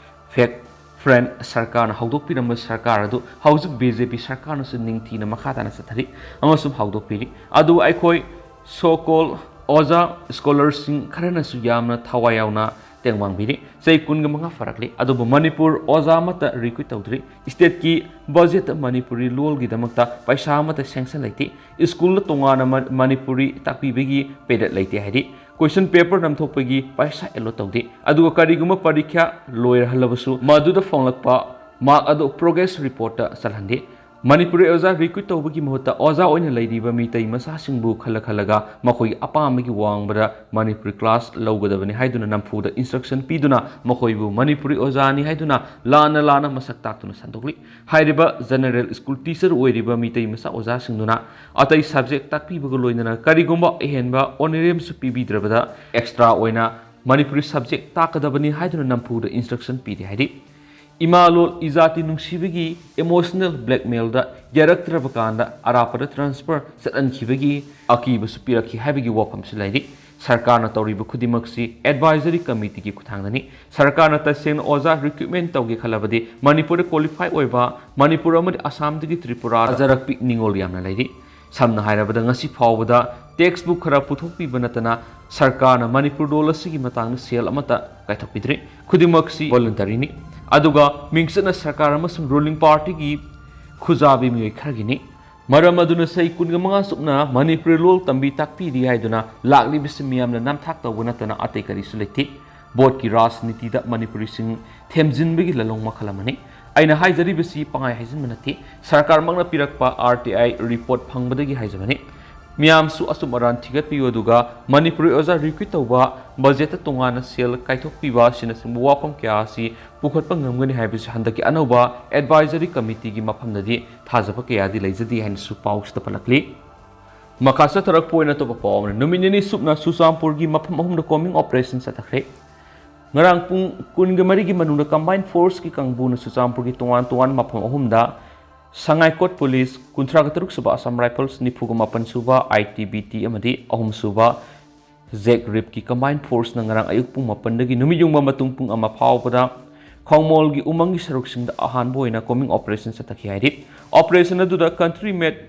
fact friend ꯁꯔꯀꯥꯔꯅ ꯍꯧꯗꯣꯛꯄꯤꯔꯝꯕ ꯁꯔꯀꯥꯔ ꯑꯗꯨ ꯍꯧꯖꯤꯛ BJP ꯁꯔꯀꯥꯔꯅꯁꯨ ꯅꯤꯡꯊꯤꯅ ꯃꯈꯥ ꯇꯥꯅ ꯆꯠꯊꯔꯤ ꯑꯃꯁꯨꯡ ꯍꯧꯗꯣꯛꯄꯤꯔꯤ꯫ ꯑꯗꯨꯕꯨ ꯑꯩꯈꯣꯏ so called ꯑꯣꯖꯥ scholarꯁꯤꯡ ꯈꯔꯅꯁꯨ ꯌꯥꯝꯅ ꯊꯋꯥꯏ ꯌꯥꯎꯅ ꯇꯦꯡꯕꯥꯡꯕꯤꯔꯤ꯫ ꯆꯍꯤ ꯀꯨꯟꯒ ꯃꯉꯥ ꯐꯥꯔꯛꯂꯤ, ꯑꯗꯨꯕꯨ ꯃꯅꯤꯄꯨꯔ ꯑꯣꯖꯥ ꯑꯃꯠꯇ recruit ꯇꯧꯗ꯭ꯔꯤ꯫ Stateꯀꯤ budgetꯇ ꯃꯅꯤꯄꯨꯔꯤ ꯂꯣꯜꯒꯤꯗꯃꯛꯇ ꯄꯩꯁꯥ ꯑꯃꯠꯇ sanction ꯂꯩꯇꯦ꯫ ꯁ꯭ꯀꯨꯜꯗ ꯇꯣꯉꯥꯟꯅ ꯃ-, ꯃꯅꯤꯄꯨꯔꯤ ꯇꯥꯛꯄꯤꯕꯒꯤ period ꯂꯩꯇꯦ ꯍꯥꯏꯔꯤ꯫ Question paper ꯅꯝꯊꯣꯛꯄꯒꯤ ꯄꯩꯁꯥ allot ꯇꯧꯗꯦ꯫ ꯑꯗꯨꯒ ꯀꯔꯤꯒꯨꯝꯕ ꯄꯔꯤꯈ꯭ꯌꯥ ꯂꯣꯏꯔꯍꯜꯂꯕꯁꯨ ꯃꯗꯨꯗ ꯐꯪꯂꯛꯄ mark ꯑꯗꯨ progress reportꯇ ꯆꯜꯍꯟꯗꯦ꯫ ꯃꯅꯤꯄꯨꯔꯤ ꯑꯣꯖꯥ recruit ꯇꯧꯕꯒꯤ ꯃꯍꯨꯠꯇ ꯑꯣꯖꯥ ꯑꯣꯏꯅ ꯂꯩꯔꯤꯕ ꯃꯤꯇꯩ ꯃꯆꯥꯁꯤꯡꯕꯨ ꯈꯜꯂ ꯈꯜꯂꯒ ꯃꯈꯣꯏꯒꯤ ꯑꯄꯥꯝꯕꯒꯤ ꯋꯥꯡꯃꯗ ꯃꯅꯤꯄꯨꯔꯤ class ꯂꯧꯒꯗꯕꯅꯤ ꯍꯥꯏꯗꯨꯅ ꯅꯝꯐꯨꯗ instruction ꯄꯤꯗꯨꯅ ꯃꯈꯣꯏꯕꯨ ꯃꯅꯤꯄꯨꯔꯤ ꯑꯣꯖꯥꯅꯤ ꯍꯥꯏꯗꯨꯅ ꯂꯥꯟꯅ ꯂꯥꯟꯅ ꯃꯁꯛ ꯇꯥꯛꯇꯨꯅ ꯁꯟꯗꯣꯛꯂꯤ꯫ ꯍꯥꯏꯔꯤꯕ general school teacher ꯑꯣꯏꯔꯤꯕ ꯃꯤꯇꯩ ꯃꯆꯥ ꯑꯣꯖꯥꯁꯤꯡꯗꯨꯅ ꯑꯇꯩ subject ꯇꯥꯛꯄꯤꯕꯒ ꯂꯣꯏꯅꯅ ꯀꯔꯤꯒꯨꯝꯕ ꯑꯍꯦꯟꯕ honorariumꯁꯨ ꯄꯤꯕꯤꯗ꯭ꯔꯕꯗ extra ꯑꯣꯏꯅ ꯃꯅꯤꯄꯨꯔꯤ subject ꯇꯥꯛꯀꯗꯕꯅꯤ ꯍꯥꯏꯗꯨꯅ ꯅꯝꯐꯨꯗ instruction ꯄꯤꯔꯤ ꯍꯥꯏꯔꯤ꯫ ꯏꯃꯥ ꯂꯣꯜ ꯏꯖꯥꯇꯤ ꯅꯨꯡꯁꯤꯕꯒꯤ emotional blackmailꯗ ꯌꯥꯔꯛꯇ꯭ꯔꯕ ꯀꯥꯟꯗ ꯑꯔꯥꯞꯄꯗ transfer ꯆꯠꯍꯟꯈꯤꯕꯒꯤ ꯑꯀꯤꯕꯁꯨ ꯄꯤꯔꯛꯈꯤ ꯍꯥꯏꯕꯒꯤ ꯋꯥꯐꯝꯁꯨ ꯂꯩꯔꯤ꯫ ꯁꯔꯀꯥꯔꯅ ꯇꯧꯔꯤꯕ ꯈꯨꯗꯤꯡꯃꯛꯁꯤ advisory committeeꯒꯤ ꯈꯨꯠꯊꯥꯡꯗꯅꯤ꯫ ꯁꯔꯀꯥꯔꯅ ꯇꯁꯦꯡꯅ ꯑꯣꯖꯥ recruitment ꯇꯧꯒꯦ ꯈꯜꯂꯕꯗꯤ ꯃꯅꯤꯄꯨꯔꯗ qualify ꯑꯣꯏꯕ, ꯃꯅꯤꯄꯨꯔ ꯑꯃꯗꯤ ꯑꯁꯥꯝꯗꯒꯤ ꯇ꯭ꯔꯤꯄꯨꯔꯥ ꯊꯥꯖꯔꯛꯄꯤ ꯅꯤꯡꯉꯣꯜ ꯌꯥꯝꯅ ꯂꯩꯔꯤ꯫ ꯁꯝꯅ ꯍꯥꯏꯔꯕꯗ ꯉꯁꯤ ꯐꯥꯎꯕꯗ textbook ꯈꯔ ꯄꯨꯊꯣꯛꯄꯤꯕ ꯅꯠꯇꯅ ꯁꯔꯀꯥꯔꯅ ꯃꯅꯤꯄꯨꯔ ꯂꯣꯜ ꯑꯁꯤꯒꯤ ꯃꯇꯥꯡꯗ ꯁꯦꯜ ꯑꯃꯠꯇ ꯀꯥꯏꯊꯣꯛꯄꯤꯗ꯭ꯔꯤ꯫ ꯈꯨꯗꯤꯡꯃꯛꯁꯤ voluntaryꯅꯤ꯫ ꯑꯗꯨꯒ ꯃꯤꯡꯆꯠꯅ ꯁꯔꯀꯥꯔ ꯑꯃꯁꯨꯡ ruling partyꯒꯤ ꯈꯨꯖꯥꯕꯤ ꯃꯤꯑꯣꯏ ꯈꯔꯒꯤꯅꯤ꯫ ꯃꯔꯝ ꯑꯗꯨꯅ ꯆꯍꯤ ꯀꯨꯟꯒ ꯃꯉꯥ ꯆꯨꯞꯅ ꯃꯅꯤꯄꯨꯔꯤ ꯂꯣꯜ ꯇꯝꯕꯤ ꯇꯥꯛꯄꯤꯔꯤ ꯍꯥꯏꯗꯨꯅ ꯂꯥꯛꯂꯤꯕꯁꯤ ꯃꯤꯌꯥꯝꯅ ꯅꯝꯊꯥꯛ ꯇꯧꯕ ꯅꯠꯇꯅ ꯑꯇꯩ ꯀꯔꯤꯁꯨ ꯂꯩꯇꯦ꯫ ꯚꯣꯠꯀꯤ ꯔꯥꯖꯅꯤꯇꯤꯗ ꯃꯅꯤꯄꯨꯔꯤꯁꯤꯡ ꯊꯦꯝꯖꯤꯟꯕꯒꯤ ꯂꯂꯣꯡ ꯃꯈꯜ ꯑꯃꯅꯤ꯫ ꯑꯩꯅ ꯍꯥꯏꯖꯔꯤꯕꯁꯤ ꯄꯪꯍꯥꯏ ꯍꯥꯏꯖꯤꯟꯕ ꯅꯠꯇꯦ, ꯁꯔꯀꯥꯔꯃꯛꯅ ꯄꯤꯔꯛꯄ ꯑꯥꯔ ꯇꯤ ꯑꯥꯏ ꯔꯤꯄꯣꯔꯠ ꯐꯪꯕꯗꯒꯤ ꯍꯥꯏꯖꯕꯅꯤ꯫ ꯃꯤꯌꯥꯝꯁꯨ ꯑꯆꯨꯝ ꯑꯔꯥꯟ ꯊꯤꯒꯠꯄꯤꯌꯨ, ꯑꯗꯨꯒ ꯃꯅꯤꯄꯨꯔꯤ ꯑꯣꯖꯥ ꯔꯤꯀ꯭ꯔꯨꯠ ꯇꯧꯕ, ꯕꯖꯦꯠꯇ ꯇꯣꯉꯥꯟꯅ ꯁꯦꯜ ꯀꯥꯏꯊꯣꯛꯄꯤꯕ ꯑꯁꯤꯅꯆꯤꯡꯕ ꯋꯥꯐꯝ ꯀꯌꯥ ꯑꯁꯤ ꯄꯨꯈꯠꯄ ꯉꯝꯒꯅꯤ ꯍꯥꯏꯕꯁꯤ ꯍꯟꯗꯛꯀꯤ ꯑꯅꯧꯕ ꯑꯦꯗꯚꯥꯏꯖꯔꯤ ꯀꯃꯤꯇꯤꯒꯤ ꯃꯐꯝꯗꯗꯤ ꯊꯥꯖꯕ ꯀꯌꯥꯗꯤ ꯂꯩꯖꯗꯦ ꯍꯥꯏꯅꯁꯨ ꯄꯥꯎꯁꯤꯗ ꯄꯜꯂꯛꯂꯤ꯫ ꯃꯈꯥ ꯆꯠꯊꯔꯛꯄ ꯑꯣꯏꯅ ꯑꯇꯣꯞꯄ ꯄꯥꯎ ꯑꯃꯅ, ꯅꯨꯃꯤꯠ ꯅꯤꯅꯤ ꯁꯨꯞꯅ ꯆꯨꯔꯆꯥꯟꯄꯨꯔꯒꯤ ꯃꯐꯝ ꯑꯍꯨꯝꯗ ꯀꯣꯝꯕꯤꯡ ꯑꯣꯄꯔꯦꯁꯟ ꯆꯠꯊꯈ꯭ꯔꯦ꯫ ꯉꯔꯥꯡ ꯄꯨꯡ ꯀꯨꯟꯒ ꯃꯔꯤꯒꯤ ꯃꯅꯨꯡꯗ ꯀꯝꯕꯥꯏꯟ ꯐꯣꯔꯁꯀꯤ ꯀꯥꯡꯕꯨꯅ ꯆꯨꯔꯆꯥꯟꯄꯨꯔꯒꯤ ꯇꯣꯉꯥꯟ ꯇꯣꯉꯥꯟꯕ ꯃꯐꯝ ꯑꯍꯨꯝꯗ ꯁꯉꯥꯏꯀꯣꯠ ꯄꯨꯂꯤꯁ, ꯀꯨꯟꯊ꯭ꯔꯥꯒ ꯇꯔꯨꯛ ꯁꯨꯕ ꯑꯁꯥꯝ ꯔꯥꯏꯐꯜꯁ, ꯅꯤꯐꯨꯒ ꯃꯥꯄꯟ ꯁꯨꯕ ꯑꯥꯏ ꯇꯤ ꯕꯤ ꯇꯤ ꯑꯃꯗꯤ ꯑꯍꯨꯝ ꯁꯨꯕ ꯖꯦꯛ ꯔꯤꯞꯀꯤ ꯀꯝꯕꯥꯏꯟ ꯐꯣꯔꯁꯅ ꯉꯔꯥꯡ ꯑꯌꯨꯛ ꯄꯨꯡ ꯃꯥꯄꯟꯗꯒꯤ ꯅꯨꯃꯤꯠ ꯌꯨꯡꯕ ꯃꯇꯨꯡ ꯄꯨꯡ ꯑꯃ ꯐꯥꯎꯕꯗ ꯈꯣꯡꯃꯣꯜꯒꯤ ꯎꯃꯪꯒꯤ ꯁꯔꯨꯛꯁꯤꯡꯗ ꯑꯍꯥꯟꯕ ꯑꯣꯏꯅ ꯀꯣꯝꯕꯤꯡ ꯑꯣꯄꯔꯦꯁꯟ ꯆꯠꯊꯈꯤ ꯍꯥꯏꯔꯤ꯫ ꯑꯣꯄꯔꯦꯁꯟ ꯑꯗꯨꯗ ꯀꯟꯇ꯭ꯔꯤ ꯃꯦꯠ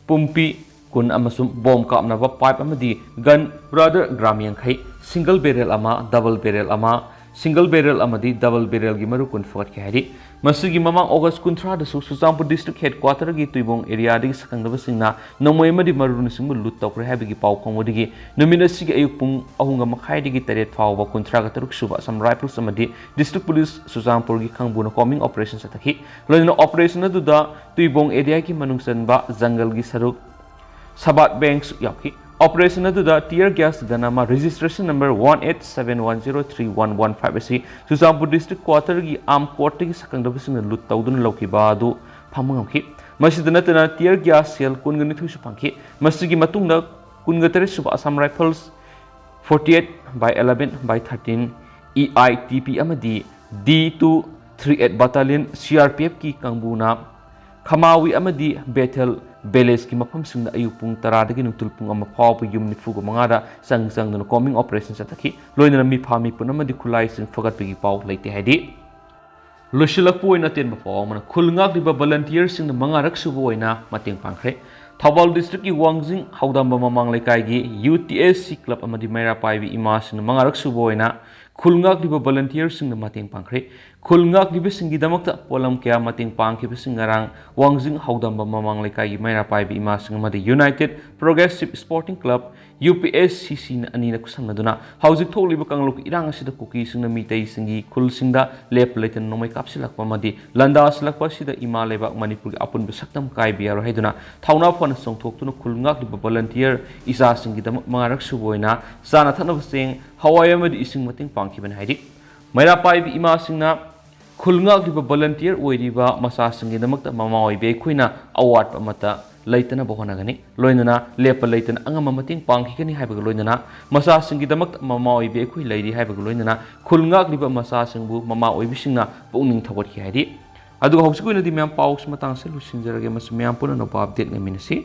ꯄꯨꯝꯄꯤ ꯀꯨꯟ ꯑꯃꯁꯨꯡ ꯕꯣꯝ ꯀꯥꯞꯅꯕ ꯄꯥꯏꯞ ꯑꯃꯗꯤ ꯒꯟ ꯕ꯭ꯔꯥꯗꯔ ꯒ꯭ꯔꯥꯝ ꯌꯥꯡꯈꯩ, ꯁꯤꯡꯒꯜ ꯕꯦꯔꯦꯜ ꯑꯃ, ꯗꯕꯜ ꯕꯦꯔꯦꯜ ꯑꯃ, ꯁꯤꯡꯒꯜ ꯕꯦꯔꯦꯜ ꯑꯃꯗꯤ ꯗꯕꯜ ꯕꯦꯔꯦꯜꯒꯤ ꯃꯔꯨ ꯀꯨꯟ ꯐꯒꯠꯈꯤ ꯍꯥꯏꯔꯤ꯫ ꯃꯁꯤꯒꯤ ꯃꯃꯥꯡ ꯑꯣꯒꯁ ꯀꯨꯟꯊ꯭ꯔꯥꯗꯁꯨ ꯆꯨꯔꯆꯥꯟꯄꯨꯔ ꯗꯤꯁꯇ꯭ꯔꯤꯛ ꯍꯦꯗ ꯀ꯭ꯋꯥꯇꯔꯒꯤ ꯇꯨꯏꯕꯣꯡ ꯑꯦꯔꯤꯌꯥꯗꯒꯤ ꯁꯛꯈꯪꯗꯕꯁꯤꯡꯅ ꯅꯣꯡꯃꯩ ꯑꯃꯗꯤ ꯃꯔꯨꯅꯆꯤꯡꯕ ꯂꯨꯠ ꯇꯧꯈ꯭ꯔꯦ ꯍꯥꯏꯕꯒꯤ ꯄꯥꯎ ꯐꯪꯕꯗꯒꯤ ꯅꯨꯃꯤꯠ ꯑꯁꯤꯒꯤ ꯑꯌꯨꯛ ꯄꯨꯡ ꯑꯍꯨꯝꯒ ꯃꯈꯥꯏꯗꯒꯤ ꯇꯔꯦꯠ ꯐꯥꯎꯕ ꯀꯨꯟꯊ꯭ꯔꯥꯒ ꯇꯔꯨꯛ ꯁꯨꯕ ꯑꯁꯥꯝ ꯔꯥꯏꯐꯜꯁ ꯑꯃꯗꯤ ꯗꯤꯁꯇ꯭ꯔꯤꯛ ꯄꯨꯂꯤꯁ ꯆꯨꯔꯆꯥꯟꯄꯨꯔꯒꯤ ꯈꯪꯕꯨꯅ ꯀꯣꯝꯕꯤꯡ ꯑꯣꯄꯔꯦꯁꯟ ꯆꯠꯊꯈꯤ꯫ ꯂꯣꯏꯅꯅ ꯑꯣꯄꯔꯦꯁꯟ ꯑꯗꯨꯗ ꯇꯨꯏꯕꯣꯡ ꯑꯦꯔꯤꯌꯥꯒꯤ ꯃꯅꯨꯡ ꯆꯟꯕ ꯖꯪꯒꯜꯒꯤ ꯁꯔꯨꯛ ꯁꯕꯥꯠ ꯕꯦꯡꯁꯨ ꯌꯥꯎꯈꯤ꯫ ꯑꯣꯄꯔꯦꯁꯟ ꯑꯗꯨꯗ tear gas gun ꯑꯃ, registration number one eight seven one zero three one one five ꯑꯁꯤ ꯆꯨꯔꯆꯥꯟꯄꯨꯔ ꯗꯤꯁꯇ꯭ꯔꯤꯛ ꯀ꯭ꯋꯥꯇꯔꯒꯤ ꯑꯥꯔꯝ ꯀꯣꯔꯠꯇꯒꯤ ꯁꯛꯈꯪꯗꯕꯁꯤꯡꯅ ꯂꯨꯠ ꯇꯧꯗꯨꯅ ꯂꯧꯈꯤꯕ ꯑꯗꯨ ꯐꯪꯕ ꯉꯝꯈꯤ꯫ ꯃꯁꯤꯗ ꯅꯠꯇꯅ tear gas shell ꯀꯨꯟꯒ ꯅꯤꯊꯣꯏꯁꯨ ꯐꯪꯈꯤ꯫ ꯃꯁꯤꯒꯤ ꯃꯇꯨꯡꯗ ꯀꯨꯟꯒ ꯇꯔꯦꯠ ꯁꯨꯕ Assam rifles forty eight by eleven by thirteen E I T P ꯑꯃꯗꯤ D two three eight Battalion C R P Fꯀꯤ ꯀꯥꯡꯕꯨꯅ ꯈꯃꯥꯋꯤ ꯑꯃꯗꯤ ꯕꯦꯊꯦꯜ ꯚꯤꯂꯦꯖꯀꯤ ꯃꯐꯝꯁꯤꯡꯗ ꯑꯌꯨꯛ ꯄꯨꯡ ꯇꯔꯥꯗꯒꯤ ꯅꯨꯡꯊꯤꯜ ꯄꯨꯡ ꯑꯃ ꯐꯥꯎꯕ ꯌꯨꯝ ꯅꯤꯐꯨꯒ ꯃꯉꯥꯗ ꯆꯪ ꯆꯪꯗꯨꯅ ꯀꯣꯝꯕꯤꯡ ꯑꯣꯄꯔꯦꯁꯟ ꯆꯠꯊꯈꯤ꯫ ꯂꯣꯏꯅꯅ ꯃꯤꯐꯥ ꯃꯤꯄꯨꯟ ꯑꯃꯗꯤ ꯈꯨꯠꯂꯥꯏꯁꯤꯡ ꯐꯒꯠꯄꯒꯤ ꯄꯥꯎ ꯂꯩꯇꯦ ꯍꯥꯏꯔꯤ꯫ ꯂꯣꯏꯁꯤꯜꯂꯛꯄ ꯑꯣꯏꯅ ꯑꯇꯦꯟꯕ ꯄꯥꯎ ꯑꯃꯅ, ꯈꯨꯜ ꯉꯥꯛꯂꯤꯕ ꯚꯣꯂꯟꯇꯤꯌꯔꯁꯤꯡꯅ ꯃꯉꯥꯔꯛ ꯁꯨꯕ ꯑꯣꯏꯅ ꯃꯇꯦꯡ ꯄꯥꯡꯈ꯭ꯔꯦ꯫ ꯊꯧꯕꯥꯜ ꯗꯤꯁꯇ꯭ꯔꯤꯛꯀꯤ ꯋꯥꯡꯖꯤꯡ ꯍꯧꯗꯥꯝꯕ ꯃꯃꯥꯡ ꯂꯩꯀꯥꯏꯒꯤ U T S C club ꯑꯃꯗꯤ ꯃꯩꯔꯥ ꯄꯥꯏꯕꯤ ꯏꯃꯥꯁꯤꯡꯅ ꯃꯉꯥꯔꯛ ꯁꯨꯕ ꯑꯣꯏꯅ ꯈꯨꯜ ꯉꯥꯛꯂꯤꯕ ꯚꯣꯂꯟꯇꯤꯌꯔꯁꯤꯡꯅ ꯃꯇꯦꯡ ꯄꯥꯡꯈ꯭ꯔꯦ꯫ ꯈꯨꯜ ꯉꯥꯛꯂꯤꯕꯁꯤꯡꯒꯤꯗꯃꯛꯇ ꯄꯣꯠꯂꯝ ꯀꯌꯥ ꯃꯇꯦꯡ ꯄꯥꯡꯈꯤꯕꯁꯤꯡ ꯉꯔꯥꯡ ꯋꯥꯡꯖꯤꯡ ꯍꯧꯗꯝꯕ ꯃꯃꯥꯡ ꯂꯩꯀꯥꯏꯒꯤ ꯃꯩꯔꯥ ꯄꯥꯏꯕꯤ ꯏꯃꯥꯁꯤꯡ ꯑꯃꯗꯤ United Progressive Sporting Club, U P S C C ꯑꯅꯤꯅ ꯈꯨꯠꯁꯝꯅꯗꯨꯅ ꯍꯧꯖꯤꯛ ꯊꯣꯛꯂꯤꯕ ꯀꯥꯡꯂꯨꯞꯀꯤ ꯏꯔꯥꯡ ꯑꯁꯤꯗ ꯀꯨꯀꯤꯁꯤꯡꯅ ꯃꯤꯇꯩꯁꯤꯡꯒꯤ ꯈꯨꯜꯁꯤꯡꯗ ꯂꯦꯞꯄ ꯂꯩꯇꯅ ꯅꯣꯡꯃꯩ ꯀꯥꯞꯁꯤꯜꯂꯛꯄ ꯑꯃꯗꯤ ꯂꯥꯟꯗꯥꯁꯤꯜꯂꯛꯄ ꯑꯁꯤꯗ ꯏꯃꯥ ꯂꯩꯕꯥꯛ ꯃꯅꯤꯄꯨꯔꯒꯤ ꯑꯄꯨꯟꯕ ꯁꯛꯇꯝ ꯀꯥꯏꯕ ꯌꯥꯔꯣꯏ ꯍꯥꯏꯗꯨꯅ ꯊꯧꯅꯥ ꯐꯅ ꯆꯣꯡꯊꯣꯛꯇꯨꯅ ꯈꯨꯜ ꯉꯥꯛꯂꯤꯕ volunteer ꯏꯆꯥꯁꯤꯡꯒꯤꯗꯃꯛ ꯃꯉꯥꯔꯛ ꯁꯨꯕ ꯑꯣꯏꯅ ꯆꯥꯅ ꯊꯛꯅꯕ ꯆꯦꯡ, ꯍꯋꯥꯏ ꯑꯃꯗꯤ ꯏꯁꯤꯡ ꯃꯇꯦꯡ ꯄꯥꯡꯈꯤꯕꯅꯤ ꯍꯥꯏꯔꯤ꯫ ꯃꯩꯔꯥ ꯄꯥꯏꯕꯤ ꯏꯃꯥꯁꯤꯡꯅ ꯈꯨꯜ ꯉꯥꯛꯂꯤꯕ volunteer ꯑꯣꯏꯔꯤꯕ ꯃꯆꯥꯁꯤꯡꯒꯤꯗꯃꯛꯇ ꯃꯃꯥ ꯑꯣꯏꯕꯤ ꯑꯩꯈꯣꯏꯅ ꯑꯋꯥꯠꯄ ꯑꯃꯠꯇ ꯂꯩꯇꯅꯕ ꯍꯣꯠꯅꯒꯅꯤ꯫ ꯂꯣꯏꯅꯅ ꯂꯦꯞꯄ ꯂꯩꯇꯅ ꯑꯉꯝꯕ ꯃꯇꯦꯡ ꯄꯥꯡꯈꯤꯒꯅꯤ ꯍꯥꯏꯕꯒ ꯂꯣꯏꯅꯅ ꯃꯆꯥꯁꯤꯡꯒꯤꯗꯃꯛꯇ ꯃꯃꯥ ꯑꯣꯏꯕꯤ ꯑꯩꯈꯣꯏ ꯂꯩꯔꯤ ꯍꯥꯏꯕꯒ ꯂꯣꯏꯅꯅ ꯈꯨꯜ ꯉꯥꯛꯂꯤꯕ ꯃꯆꯥꯁꯤꯡꯕꯨ ꯃꯃꯥ ꯑꯣꯏꯕꯤꯁꯤꯡꯅ ꯄꯨꯛꯅꯤꯡ ꯊꯧꯒꯠꯈꯤ ꯍꯥꯏꯔꯤ꯫ ꯑꯗꯨꯒ ꯍꯧꯖꯤꯛꯀꯤ ꯑꯣꯏꯅꯗꯤ ꯃꯌꯥꯝ ꯄꯥꯎꯁꯤ ꯃꯇꯥꯡꯁꯦ ꯂꯣꯏꯁꯤꯟꯖꯔꯒꯦ꯫ ꯃꯁꯤ ꯃꯌꯥꯝ ꯄꯨꯟꯅ ꯑꯅꯧꯕ update ꯂꯩꯃꯤꯟꯅꯁꯤ꯫